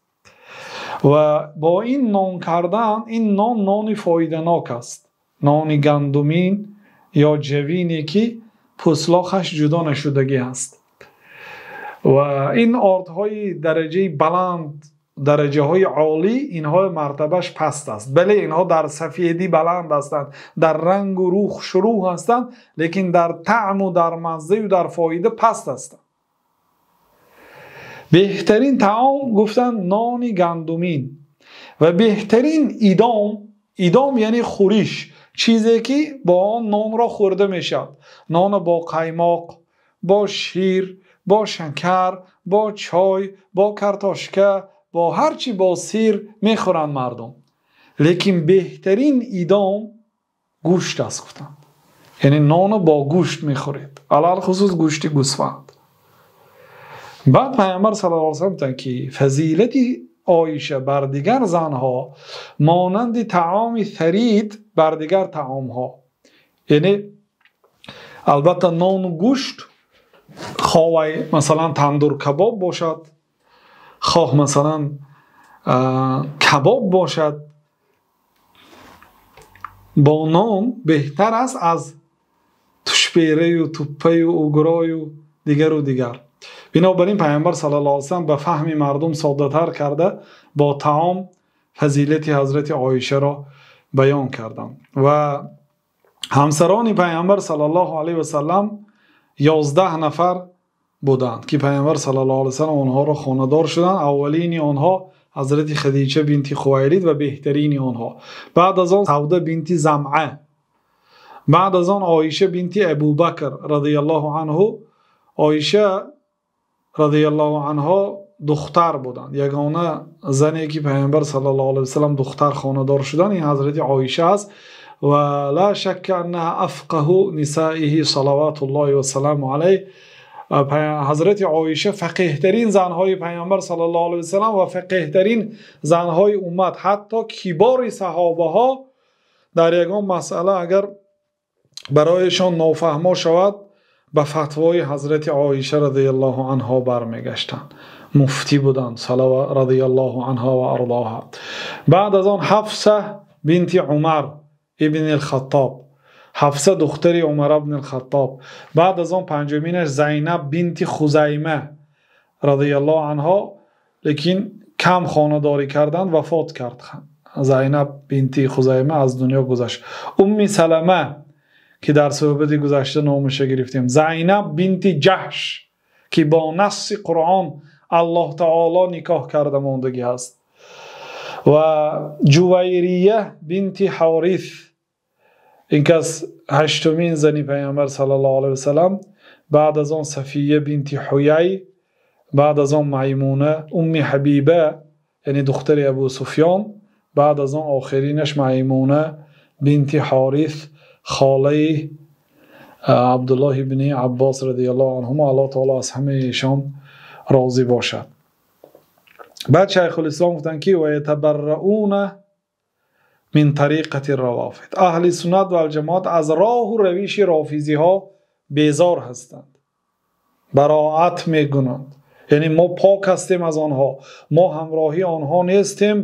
ва бо ин нон кардан ин нон нони фоиданок аст. Нони гандумин ё ҷавине ки пӯслоқаш ҷудо нашудагӣ аст. Ва ин ордҳои дараҷаи баланд, дараҷаҳои олӣ, инҳо мартабаш паст аст. Бале, инҳо дар сафедӣ баланд ҳастанд, дар рангу рух шурӯъ ҳастанд, лекин дар таъму дар маззаю дар фоида паст ҳастанд. Беҳтарин таом гуфтанд нони гандумин ва беҳтарин идом, идом яъне хӯриш, чизе ки бо он нонро хӯрда мешавад. Нонро бо қаймоқ, бо шир, бо шакар, бо чой, бо картошка, бо ҳар чи бо сир мехӯранд мардум. Лекин беҳтарин идом гӯшт аст гуфтанд. Яъне нонро бо гӯшт мехӯред, алалхусус гӯшти гӯсфанд. Баъд Пайғамбар саллаллоҳу алайҳи васаллам гуфтанд, ки фазилати Оиша бар дигар занҳо монанди таоми сарид бар дигар таомҳо. Яъне албатта нону гӯшт, хоҳ масалан тандур кабоб бошад, хоҳ масалан кабоб бошад, бо нон беҳтар аст аз тушпераю туппаю угрою дигару дигар. Бинобар ин Пайғамбар саллаллоҳу алайҳи васаллам ба фаҳми мардум соддатар карда бо таом фазилати ҳазрати Оишаро баён карданд. Ва ҳамсарони Пайғамбар саллаллоҳу алайҳи васаллам 11 нафар буданд, ки Пайғамбар саллаллоҳу алайҳи васаллам онҳоро хонадор шуданд. Аввалини онҳо ҳазрати Хадича бинти Хувайлид ва беҳтарини онҳо. Баъд аз он Савда бинти Замъа, баъд аз он Оиша бинти Абубакр радияллоҳу анҳу. Оиша радияллоҳу анҳо духтар буданд. Ягона зане ки Пайғамбар саллаллоҳу алайҳи васаллам духтар хонадор шуданд, ин ҳазрати Оиша аст. Ва ла шакка аннаҳа афқаҳу нисаиҳи салаватуллоҳи вассаламу алайҳ. Ҳазрати Оиша фақеҳтарин занҳои Пайғамбар саллаллоҳу алайҳи васаллам ва фақеҳтарин занҳои уммат. Ҳатто кибори саҳобаҳо дар ягон масъала агар барояшон нофаҳмо шавад, ба фатвои ҳазрати Оиша радияллоҳу анҳо бармегаштанд. Муфтӣ буданд радияллоҳу анҳо ва ардоҳа. Баъд аз он Ҳафса бинти Умар ибни ал-Хаттоб, Ҳафса духтари Умар ибни ал-Хаттоб. Баъд аз он панҷуминаш Зайнаб бинти Хузайма радияллоҳу анҳо, лекин кам хонадорӣ карданд, вафот кард. Зайнаб бинти Хузайма аз дунё гузашт. Умми Салама ки дар суҳбати гузашта номаша гирифтем, Зайнаб бинти Ҷаҳш ки бо насси Қуръон Аллоҳ таоло никоҳ карда мондагӣ ҳаст, ва Ҷувайрия бинти Ҳорис, ин кас ҳаштумин зани Пайғамбар саллаллоҳу алайҳи васаллам. Баъд аз он Сафия бинти Ҳуяй, баъд аз он Маймуна, Умми Ҳабиба, яъне духтари Абу Суфён, баъд аз он охиринаш Маймуна бинти Ҳорис, холаи Абдуллоҳ ибни Аббос радияллоҳу анҳума. Аллоҳ таоло аз ҳамаи эшон розӣ бошад. Баъд Шайхулислом гуфтанд, ки ва ятабаррауна мин тариқати равофид. Аҳли суннат вал ҷамоат аз роҳу равиши рофизиҳо безор ҳастанд, бароат мекунанд. Яъне мо пок ҳастем аз онҳо, мо ҳамроҳи онҳо нестем,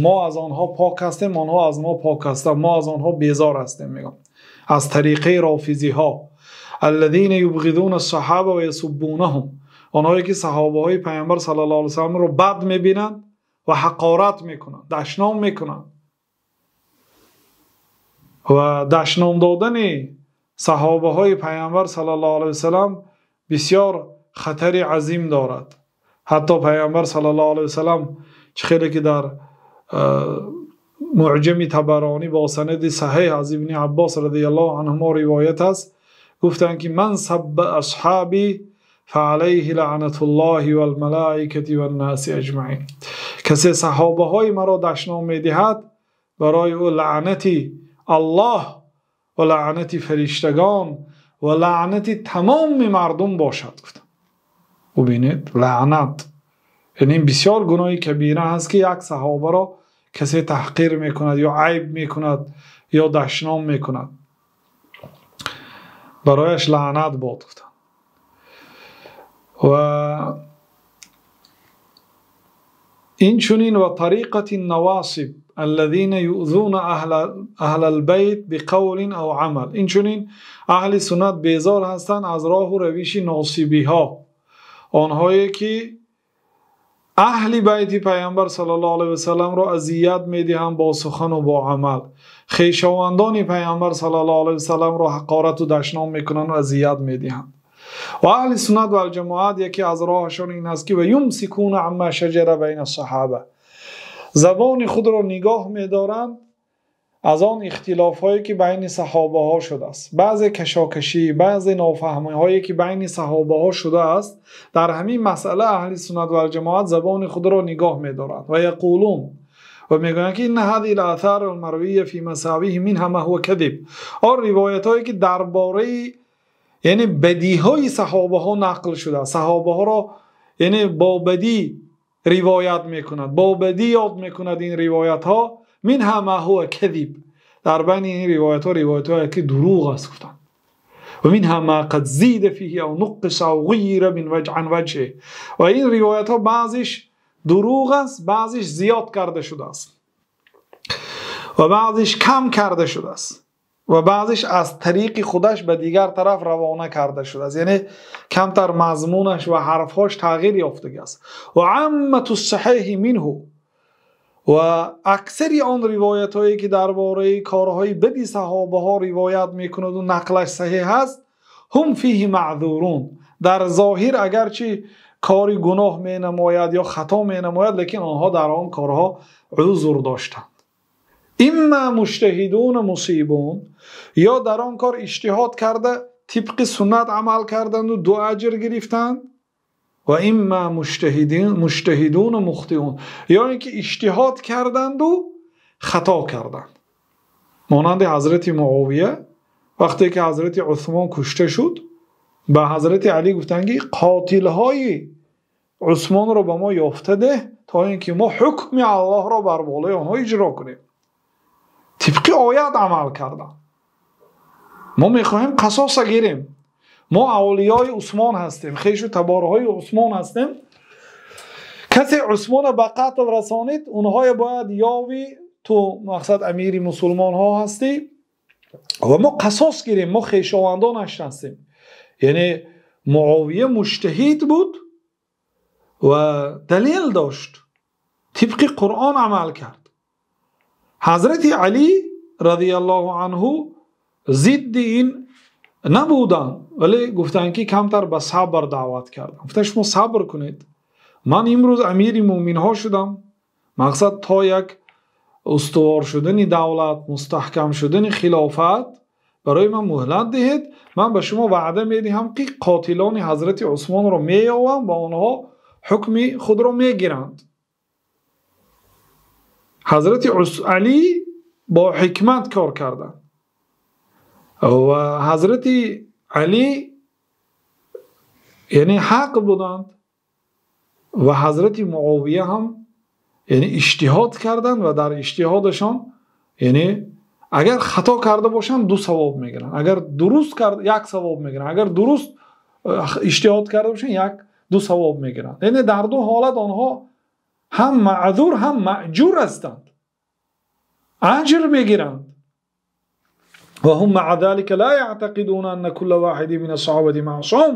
мо аз онҳо пок ҳастем, онҳо аз мо пок ҳастанд, мо аз онҳо безор ҳастем, мегӯям аз тариқаи рофизиҳо. الذين يبغضون الصحابة ويسبونهم, онҳое ки саҳобаҳои Паёмбар саллаллоҳу алайҳи васаллам ро бад мебинанд ва ҳақорат мекунанд, дашном мекунанд. Ва дашном додани саҳобаҳои Паёмбар саллаллоҳу алайҳи васаллам бисёр хатари азим дорад. Ҳатто Паёмбар саллаллоҳу алайҳи васаллам чӣ хеле ки дар Муъҷами Табаронӣ бо санади саҳеҳ аз Ибни Аббос радияллоҳу анҳумо ривоят аст, гуфтанд ки ман сабба асҳоби фаалайҳи лаънатуллоҳи валмалоикати ваннаси аҷмаин. Касе саҳобаҳои маро дашном медиҳад, барои ӯ лаънати Аллоҳ ва лаънати фариштагон ва лаънати тамоми мардум бошад, гуфтанд. Бубинед, лаънат, яъне бисёр гуноҳи кабира ҳаст ки як саҳобаро касе таҳқир мекунад ё айб мекунад ё дашном мекунад, барояш лаънат бод, гуфтанд. Ва инчунин ва тариқати навосиб аллазина юъзуна аҳлал байт биқавлин ав амал. Инчунин аҳли суннат безор ҳастанд аз роҳу равиши носибиҳо, онҳое ки аҳли байти Паёмбар саллаллоҳу алайҳи васалламро азият медиҳанд бо сухан ва бо амал, хешовандони Паёмбар саллаллоҳу алайҳи васалламро ҳақорату дашном мекунанд ва азият медиҳанд. Ва аҳли суннат вал ҷамоат яке аз роҳашон ин аст ки ва юмсикуна амма шаҷара байна саҳоба, забони худро нигоҳ медоранд аз он ихтилофҳое ки байни саҳобаҳо шудааст, баъзе кашокашӣ, баъзе нофаҳмиҳое ки байни саҳобаҳо шудааст. Дар ҳамин масъала аҳли суннат вал ҷамоат забони худро нигоҳ медоранд ва яқулун, ва мегӯянд ки инна ҳазиҳил оҫор алмарвия фи масавиҳи минҳа ма ҳува кадиб. Он ривоятҳое ки дар бораи яъне бадиҳои саҳобаҳо нақл шудааст, саҳобаҳоро яъне бо бадӣ ривоят мекунад, бо бадӣ ёд мекунад, ин ривоятҳо минҳа ма ҳува кадиб, дар байни ин ривоятҳо ривоятҳое ки дурӯғ аст, гуфтанд. Ва минҳа ма қад зида фиҳи ав нуққиса ав ғуйира мин ан ваҷҳиҳ. Ва ин ривоятҳо баъзиш дурӯғ аст, баъзиш зиёд карда шудааст ва баъзиш кам карда шудааст ва баъзиш аз тариқи худаш ба дигар тараф равона карда шудааст, яъне камтар мазмунаш ва ҳарфҳош тағйир ёфтагиаст. Ва аммату саҳиҳи минҳу, ва аксари он ривоятҳое ки дар бораи корҳои бади саҳобаҳо ривоят мекунад ва нақлаш саҳиҳ аст, ҳум фиҳи маъзурун, дар зоҳир агарчи кори гуноҳ менамояд ё хато менамояд, лекин онҳо дар он корҳо узр доштанд. Имма муҷтаҳидун мусибун, ё дар он кор иҷтиҳод карда тибқи суннат амал карданд ва ду аҷр гирифтанд, ва имма муҷтаҳидун мухтиун, ё инки иҷтиҳод карданд ва хато карданд. Монанди ҳазрати Муовия вақте ки ҳазрати Усмон кушта шуд, ба ҳазрати Алӣ гуфтанд ки қотилҳои Усмонро ба мо ёфта деҳ то инки мо ҳукми Аллоҳро бар болои онҳо иҷро кунем. Тибқи оят амал карданд. Мо мехоҳем қасоса гирем, мо авлиёи Усмон ҳастем, хешу таборҳои Усмон ҳастем. Касе Усмонро ба қатл расонид, онҳое бояд ёви, ту мақсад амири мусулмонҳо ҳастӣ ва мо қасос гирем, мо хешовандонаш ҳастем. Яъне Муовия муҷтаҳид буд ва далел дошт, тибқи Қуръон амал кард. Ҳазрати Алӣ радияллоҳу анҳу зидди ин набуданд, вале гуфтанд ки камтар ба сабр даъват карданд. Гуфтанд шумо сабр кунед, ман имрӯз амири мӯъминҳо шудам, мақсад то як устувор шудани давлат, мустаҳкам шудани хилофат барои ман муҳлат диҳед, ман ба шумо ваъда медиҳам ки қотилони ҳазрати Усмонро меёвам ва онҳо ҳукми худро мегиранд. Ҳазрати Алӣ бо ҳикмат кор карданд ва ҳазрати Алӣ яъне ҳақ буданд ва ҳазрати Муовия ҳам яъне иҷтиҳод карданд ва дар иҷтиҳодашон Яъне агар хато карда бошанд, ду савоб мегиранд. Агар дуруст кард, як савоб мегиранд. Агар дуруст иҷтиҳод карда бошанд, як ду савоб мегиранд. Яъне дар ду ҳолат онҳо ҳам маъзур, ҳам маъҷур ҳастанд, аҷр мегиранд. Ва ҳум маъа залика ло яътақидуна анна кулла воҳидин мина ас-саҳобати маъсум.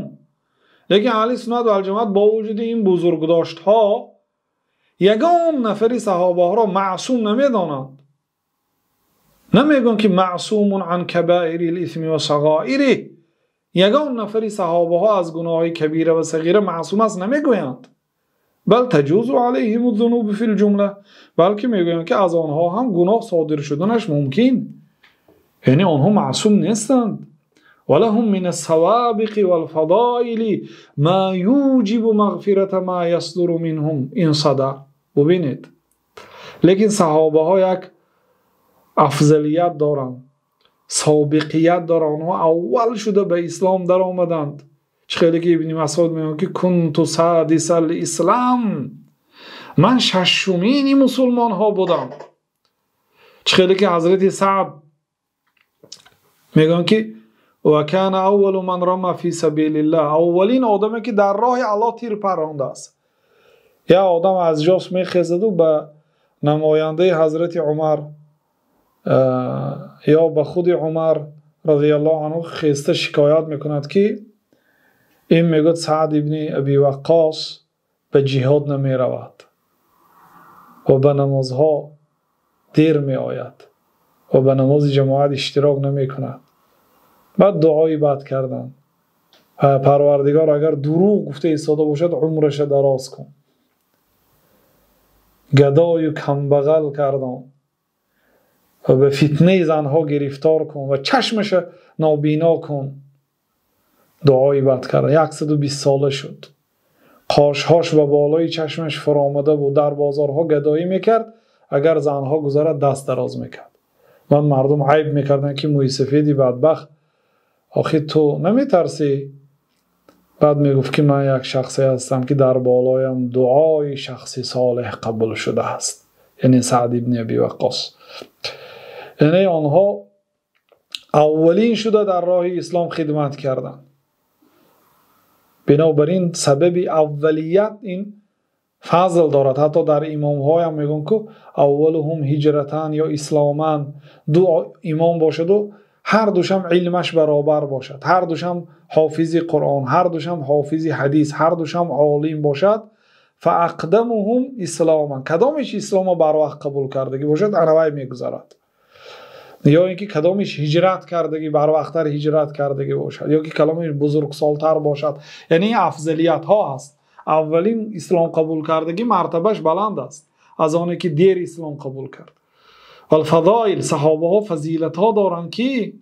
Лекин аҳли суннат вал ҷамоат бо вуҷуди ин бузургдоштҳо ягон нафари саҳобаҳоро маъсум намедонанд. Намегӯянд ки маъсумун ан кабоирил исми ва сағоириҳ. Ягон нафари саҳобаҳо аз гуноҳи кабира ва сағира маъсум аст намегӯянд. Бал таҷузу алайҳим зунуб фил ҷумла, балки мегӯянд ки аз онҳо ҳам гуноҳ содир шуданаш мумкин, яъне онҳо маъсум нестанд. ولهم من السوابق والفضائل ما يوجب مغفرة ما يصدر منهم إن صدر. ببینید، لیکن صحابه ها یک افضلیت دارند، سابقیت دارند. آنها اول شده به اسلام در آمدند. خیلی که ابن مسعود میگه که کنت سادس الاسلام، من ششمین مسلمان ها بودم. خیلی که حضرت سعد میگن که و کان اول من رمى فی سبیل الله، اولین آدمی که در راه الله تیر پرانده است. یا آدم از جاش میخیزد و به نماینده حضرت عمر یا به خود عمر رضی الله عنه خیسته شکایت میکند که این میگوید سعد ابن ابی وقاص به جهاد نمیرود و به نمازها دیر میآید و به نماز جماعت اشتراک نمیکند. بعد دعای بد کردن، پروردگار اگر دروغ گفته ایستاده باشد عمرش دراز کن. گدای و کمبغل کردن و به فتنه زنها گرفتار کن و چشمش نابینا کن. دعای بد کردن. 120 ساله شد، قاشهاش و بالای چشمش فرامده بود، در بازارها گدایی میکرد، اگر زنها گذرد دست دراز میکرد. من مردم عیب میکردن که موی سفیدی بدبخت، آخه تو نمیترسی؟ بعد میگفت که من یک شخصی هستم که در بالایم دعای شخصی صالح قبول شده است، یعنی سعد ابن ابی وقاص. یعنی آنها اولین شده در راه اسلام خدمت کردند. بنابراین سبب اولیت این فضل دارد. حتی در امام های هم میگن که اولهم هجرتان یا اسلامان، دو امام باشد و هر دوشم علمش برابر باشد، هر دوشم حافظ قرآن، هر دوشم حافظ حدیث، هر دوشم عالم باشد، فاقدمهم اسلاما، کدامش اسلام بر وقت قبول کردگی باشد انوای میگذارد، یا اینکه کدامش هجرت کردگی بر وقتتر هجرت کردگی باشد، یا که کدامش بزرگسالتر باشد. یعنی افضلیت ها هست. اولین اسلام قبول کردگی مرتبهش بلند است از آنی که دیر اسلام قبول کرد. والفضائل، صحابه ها فضیلت ها دارند که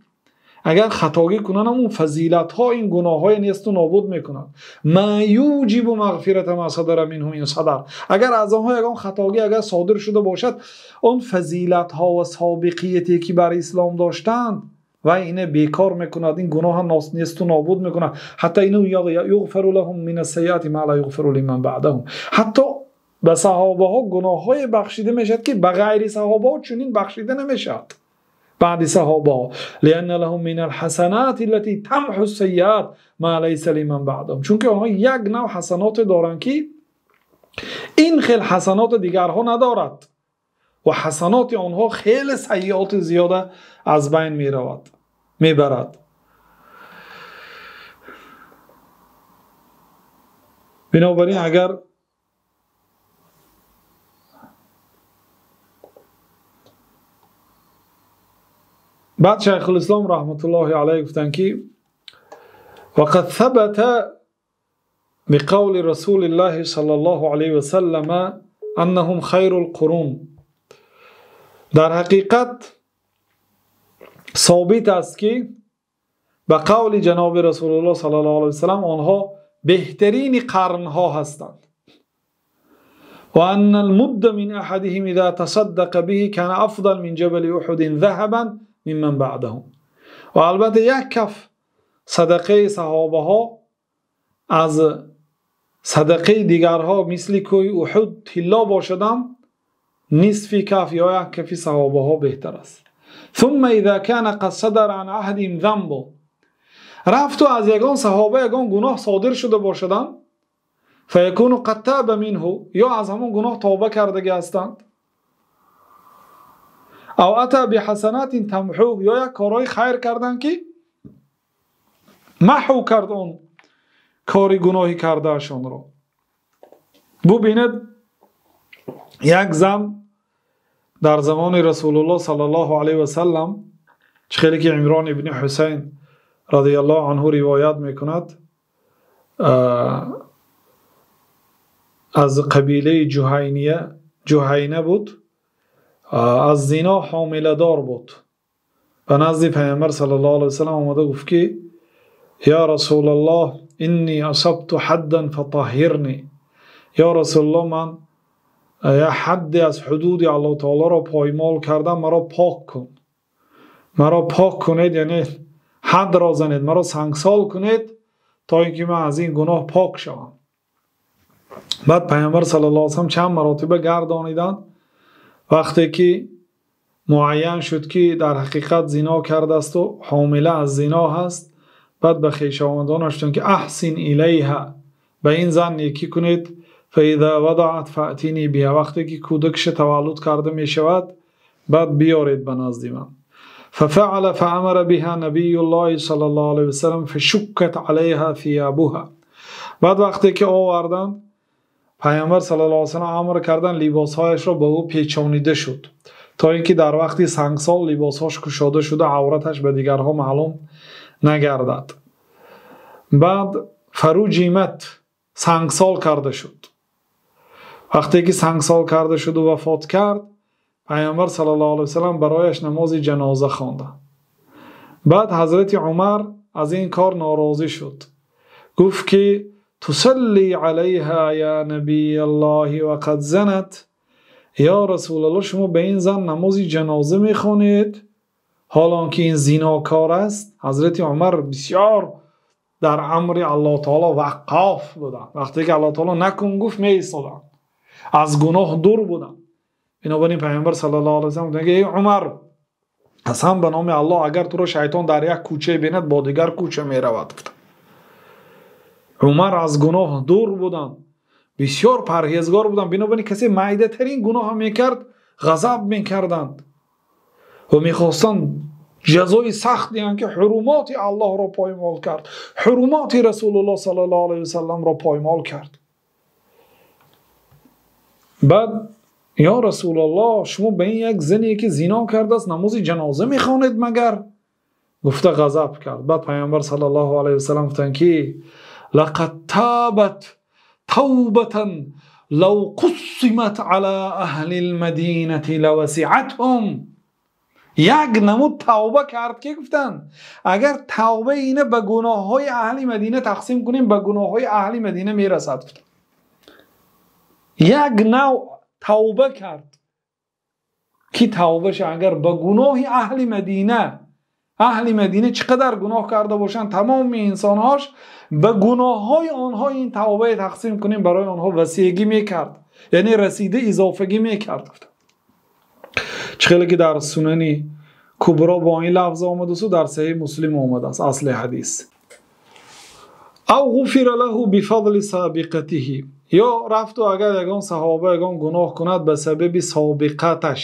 اگر خطاگی کنند اون فضیلت ها این گناه های نیست و نابود میکنند. ما یوجب مغفرت ما صدر منهم این صدر، اگر از آنها یگان خطاگی اگر صادر شده باشد، اون فضیلت ها و سابقیتی که بر اسلام داشتند و اینه بیکار میکند، این گناه نیست و نابود میکند. حتی اینو یغفر لهم من السیئات ما لا یغفر لمن بعدهم، حتی به صحابه ها گناه های بخشیده میشد که به غیر صحابه ها چنین بخشیده نمیشد. بعد صحابه ها لأن لهم من الحسنات التي تمحو السیئات ما ليس لمن بعدهم، چون که آنها یک نوع حسنات دارند که این خیل حسنات دیگرها ندارد و حسنات آنها خیلی سیئات زیاده از بین میرود میبرد. بنابراین اگر بعد شیخ الاسلام رحمت الله علیه گفتند که وقد ثبت بقول رسول الله صلی الله علیه وسلم انهم خیر القرون، در حقیقت ثابت است که به قول جناب رسول الله صلی الله علیه وسلم آنها بهترین قرنها هستند. وان المد من احدهم اذا تصدق به كان افضل من جبل احد ذهبا ممن بعدهم. و البته یک کف صدقه صحابه ها از صدقه دیگرها مثل کوه احد طلا باشدم нисфи каф ё як кафи саҳобаҳо беҳтар аст. ثم اذا كان قد صدر عن احدهم ذنب, рафту аз ягон саҳоба ягон гуноҳ содир шуда бошаданд, فيكون قد تاب منه, ё аз ҳамон гуноҳ тавба кардагӣ ҳастанд, أو أتى بحسنات تمحوه, ё як корҳои хайр карданд, ки маҳв кард он кори гуноҳӣ кардаашонро. Бубинед, як зан дар замони Расулуллоҳ саллаллоҳу алайҳи васаллам, чӣ хеле ки Имрон ибни Ҳусайн радиаллоҳу анҳу ривоят мекунад, аз қабилаи Ҷуҳайна буд, аз зино ҳомиладор буд. Ба назди Пайғамбар саллаллоҳу алайҳи васаллам омада гуфт, ки ё Расулаллоҳ, инни асабту ҳаддан фатаҳҳирни. Ё Расулаллоҳ, ман як ҳадде аз ҳудуди Аллоҳу таолоро поймол кардам, маро пок кун, маро пок кунед, яъне ҳадро занед, маро сангсол кунед, то ин ки ман аз ин гуноҳ пок шавам. Баъд Пайғамбар саллаллоҳу алайҳи васаллам чанд маротиба гардониданд. Вақте ки муайян шуд, ки дар ҳақиқат зино кардасту ҳомила аз зино ҳаст, баъд ба хешовандонаш гуфтанд, ки أحسن إليها, ба ин зан некӣ кунед, فإذا وضعت فأتني بها, вақте ки кӯдакша таваллуд карда мешавад, баъд биёред ба назди ман. ففعل فأمر بها نبي الله صلى الله عليه وسلم فشكت عليها ثيابها. Баъд вақте ки оварданд, Пайғамбар саллаллоҳу алайҳи васаллам амр карданд, либосҳояшро ба ӯ печонида шуд, то ин ки дар вақти сангсол либосҳош кушода шуда, авраташ ба дигарҳо маълум нагардад. Баъд فرجمت, сангсол карда шуд. Вақте ки сангсол карда шуду вафот кард, Пайғамбар саллаллоҳу алайҳи васаллам барояш намози ҷаноза хонда. Баъд ҳазрати Умар аз ин кор норозӣ шуд, гуфт, ки تصلي عليها يا نبي الله وقد زنت. Ё Расулаллоҳ, шумо ба ин зан намози ҷаноза мехонед, ҳолон ки ин зинокор аст. Ҳазрати Умар бисёр дар амри Аллоҳ таоло ваққоф буданд. Вақте ки Аллоҳ таоло накун гуфт, меистоданд, аз гуноҳ дур буданд. Бинобар ин Пайғамбар саллаллоҳу алайҳи васаллам гуфтанд, ки эй Умар, қасам ба номи Аллоҳ, агар туро шайтон дар як кӯчае бинад, бо дигар кӯча меравад. Умар аз гуноҳ дур буданд, бисёр парҳезгор буданд. Бинобар ин касе майдатарин гуноҳ мекард, ғазаб мекарданд ва мехостанд ҷазои сахт диҳанд, ки ҳурумоти Аллоҳро поймол кард, ҳурумоти Расулуллоҳ саллаллоҳу алайҳи васалламро поймол кард. Баъд ё Расулаллоҳ, шумо ба ин як зане, ки зино кардааст, намози ҷаноза мехонед магар? Гуфта ғазаб кард. Баъд Пайғамбар саллаллоҳу алайҳи васаллам гуфтанд, ки لقد تابت توبة لو قسمت على أهل المدينة لوسعتهم. Як намуд тавба кард, ки гуфтанд, агар тавбаи ина ба гуноҳҳои аҳли Мадина тақсим кунем, ба гуноҳҳои аҳли Мадина мерасад. Гуфтанд, як нав тавба кард, ки тавбаша агар ба гуноҳи аҳли Мадина, аҳли Мадина чӣ қадар гуноҳ карда бошанд, тамоми инсонҳош, ба гуноҳҳои онҳо ин тавбае тақсим кунем, барои онҳо васеъгӣ мекард, яъне расида изофагӣ мекард. Гуфтанд, чӣ хеле ки дар Сунани Кубро бо ин лафз омадасту дар Саҳиҳ Муслим омадааст асли ҳадис. أو غفر له بفضل سابقته, ё рафту агар ягон саҳоба ягон гуноҳ кунад, ба сабаби собиқаташ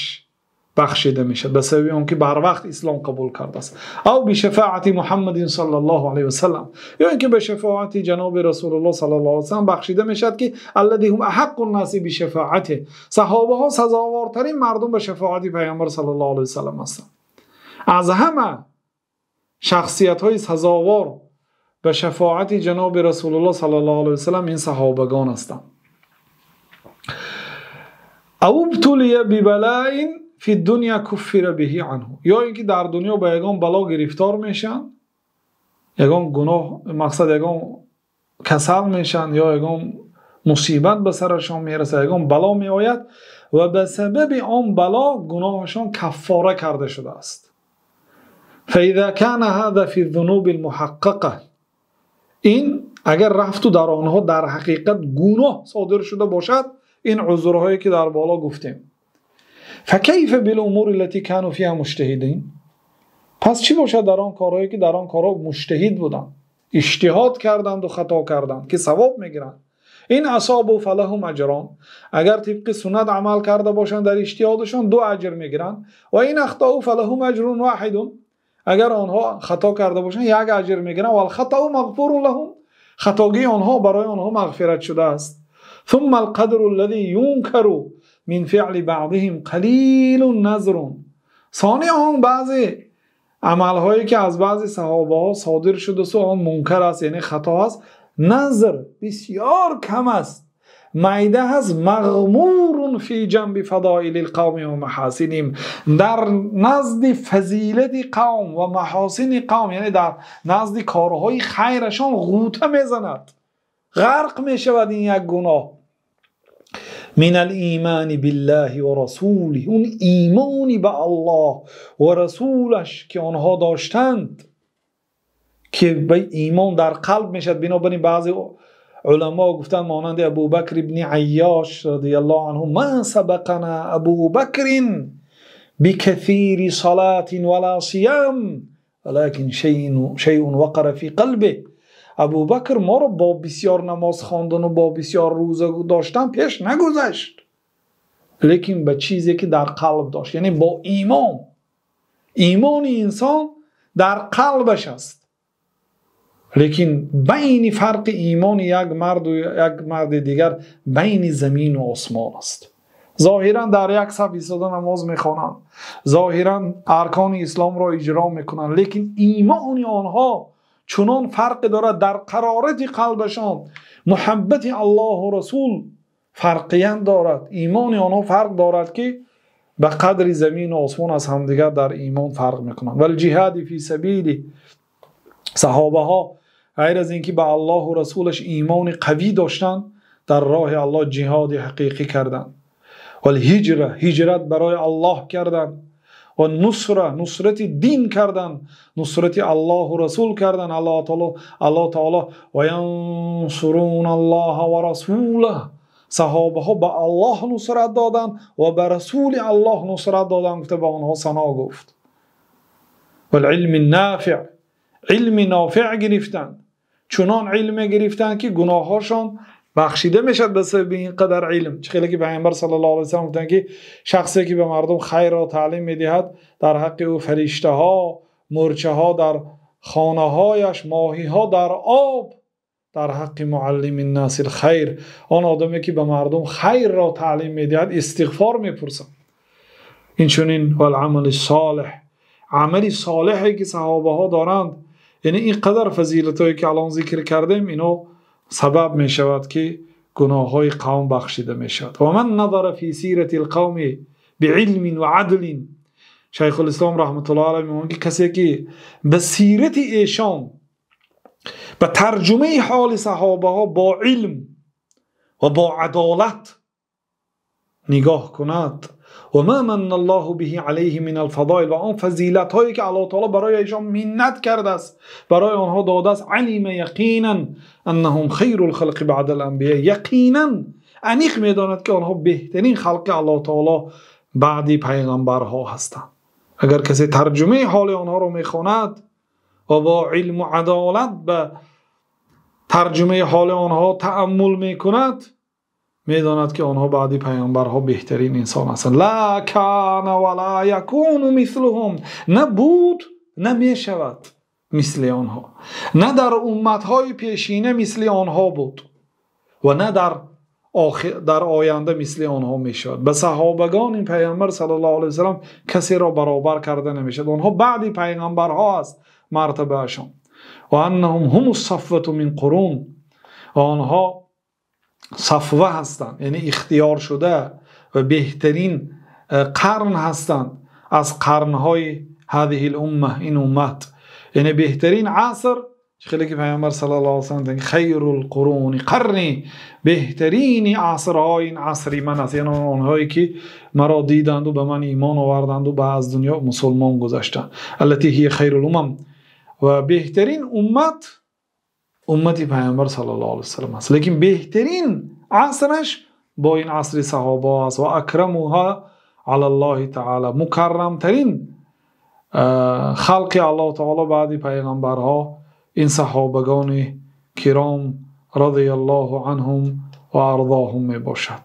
бахшида мешавад, ба сабаби он ки барвақт ислом қабул кардааст. أو بشفاعة محمد صلى الله عليه وسلم, ё ин ки ба шафоати ҷаноби Расулуллоҳ саллаллоҳу алайҳи васаллам бахшида мешавад, ки الذي هم أحق الناس بشفاعته, саҳобаҳо сазовортарин мардум ба шафоати Пайғамбар саллаллоҳу алайҳи васаллам ҳастанд. Аз ҳама шахсиятҳои сазовор ба шафоати ҷаноби Расулуллоҳ саллаллоҳу алайҳи васаллам ин саҳобагон ҳастанд. أو ابتلي ببلاء في الدنيا كفر به عنه, ё ин ки дар дунё ба ягон бало гирифтор мешаванд, ягон гуноҳ, мақсад, ягон касал мешаванд ё ягон мусибат ба сарашон мерасад, ягон бало меояд ва ба сабаби он бало гуноҳашон каффора карда шудааст. فإذا كان هذا في الذنوب المحققة, ин агар рафту дар онҳо дар ҳақиқат гуноҳ содир шуда бошад, ин узрҳое ки дар боло гуфтем. فكيف بالأمور التي كانوا فيها مجتهدين؟ پس چی باشد در آن کارهایی که در آن کارها مجتهد بودند، اجتهاد کردند و خطا کردند که ثواب میگیرند. این اصابوا فلهم اجران، اگر طبق سنت عمل کرده باشند در اجتهادشان 2 اجر میگیرند. و این اخطاوا فلهم اجر واحد، اگر آنها خطا کرده باشند 1 اجر میگیرند. والخطا مغفور لهم، خطاگی آنها برای آنها مغفرت شده است. ثم القدر الذي ينكر من فعل بعضهم قلیل نظر. ثانی آن بعضی عملهایی که از بعضی صحابه ها صادر شده و آن منکر است، یعنی خطا است، نظر بسیار کم است، میده هست. مغمور فی جنب فضائل القوم و محاسنهم، در نزد فضیلت قوم و محاسن قوم، یعنی در نزد کارهای خیرشان غوطه میزند، غرق میشود این یک گناه. من الایمان بالله و رسوله، اون ایمانی به الله و رسولش که آنها داشتند که به ایمان در قلب میشد. بنابراین بعضی علما گفتند مانند ابوبکر ابن عیاش رضی الله عنه، ما سبقنا ابوبکر بكثير صلاة ولا صيام ولكن شيء وقر في قلبه. ابوبکر ما رو با بسیار نماز خواندن و با بسیار روزه داشتن پیش نگذشت، لیکن به چیزی که در قلب داشت، یعنی با ایمان. ایمان انسان در قلبش است، لیکن بین فرق ایمان یک مرد و یک مرد دیگر بین زمین و آسمان است. ظاهرا در یک صف ایستاده نماز میخوانند، ظاهرا ارکان اسلام را اجرا میکنند، لیکن ایمان آنها چنان فرق دارد در قرارت قلبشان، محبت الله و رسول فرقیت دارد، ایمان آنها فرق دارد که به قدر زمین و آسمان از همدیگر در ایمان فرق میکنند. ولی جهاد فی سبیل، صحابه ها غیر از اینکه به الله و رسولش ایمان قوی داشتند، در راه الله جهاد حقیقی کردند. والهجره، هجرت برای الله کردند. و نصره، نصرت دین کردند، نصرت الله و رسول کردند. الله تعالی و ینصرون الله و رسوله، صحابه ها به الله نصرت دادند و به رسول الله نصرت دادند، گفته به آنها ثنا گفت. والعلم النافع، علم نافع گرفتند، چنان علم گرفتند که گناهاشان بخشیده میشد به سبب این قدر علم. چه خیلی که پیامبر صلی الله علیه و سلم گفتند که شخصی که به مردم خیر را تعلیم میدهد در حق او فرشته ها، مورچه ها در خانه هایش، ماهی ها در آب، در حق معلم الناس الخیر، آن آدمی که به مردم خیر را تعلیم میدهد استغفار میپرسد. این چنین والعمل الصالح، عمل صالحی که صحابه ها دارند، یعنی اینقدر فضیلت هایی که الان ذکر کردیم، اینو سبب می شود که گناه های قوم بخشیده می شود. و من نظر فی سیرت القوم بعلم و عدل، شیخ الاسلام رحمت الله علیه میگه که کسی که به سیرت ایشان، به ترجمه حال صحابه ها با علم و با عدالت نگاه کند، و ما من الله به علیه من الفضائل، و آن فضیلت هایی که الله تعالی برای ایشان منت کرده است، برای آنها داده است، علم یقینا انهم خیر الخلق بعد الانبیاء، یقینا انیق میداند که آنها بهترین خلق الله تعالی بعد پیغمبرها هستند. اگر کسی ترجمه حال آنها رو میخواند و با علم و عدالت به ترجمه حال آنها تأمل میکند، میداند که آنها بعدی پیامبرها بهترین انسان هستند. لا کان ولا یکون مثلهم، نه بود نه میشود مثل آنها، نه در امتهای پیشینه مثل آنها بود و نه در آینده مثل آنها میشود. به صحابگان این پیامبر صلی الله علیه و سلم کسی را برابر کرده نمیشد، آنها بعدی پیغمبرها است مرتبهشان. و انهم هم الصفوة من قرون، و آنها صفوه هستند، یعنی اختیار شده و بهترین قرن هستند از قرنهای هذه الامه، این امت، یعنی بهترین عصر. خیلی که پیامبر صلی الله علیه و سلم خیر القرون قرنی، بهترین عصرهای این عصری من است، یعنی آنهایی که مرا دیدند و به من ایمان آوردند و به از دنیا مسلمان گذشتند، التي هی خیر الامم، و بهترین امت امتی پیامبر صلی الله علیه و سلم است، لیکن بهترین عصرش با این عصر صحابه است. و اکرمها ала Аллоҳи таъоло. Мукаррамтарин халқи Аллоҳ таъоло баъди пайғамбарҳо ин саҳобагони киром радияллоҳу анҳум ва ардоҳум мебошад.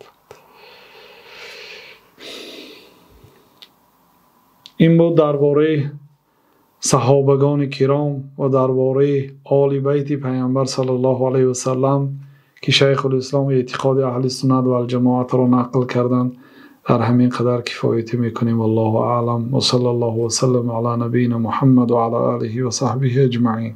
Ин буд дар бораи саҳобагони киром ва дар бораи оли байти пайғамбар саллаллоҳу алайҳи васаллам ки Шайхулислом эътиқоди аҳли суннат вал ҷамоатро нақл карданд. Дар ҳамин қадар кифоятӣ мекунем. Валлоҳу аълам ва саллаллоҳу васаллам ала набийина Муҳаммад ва ала олиҳи ва саҳбиҳи аҷмаин.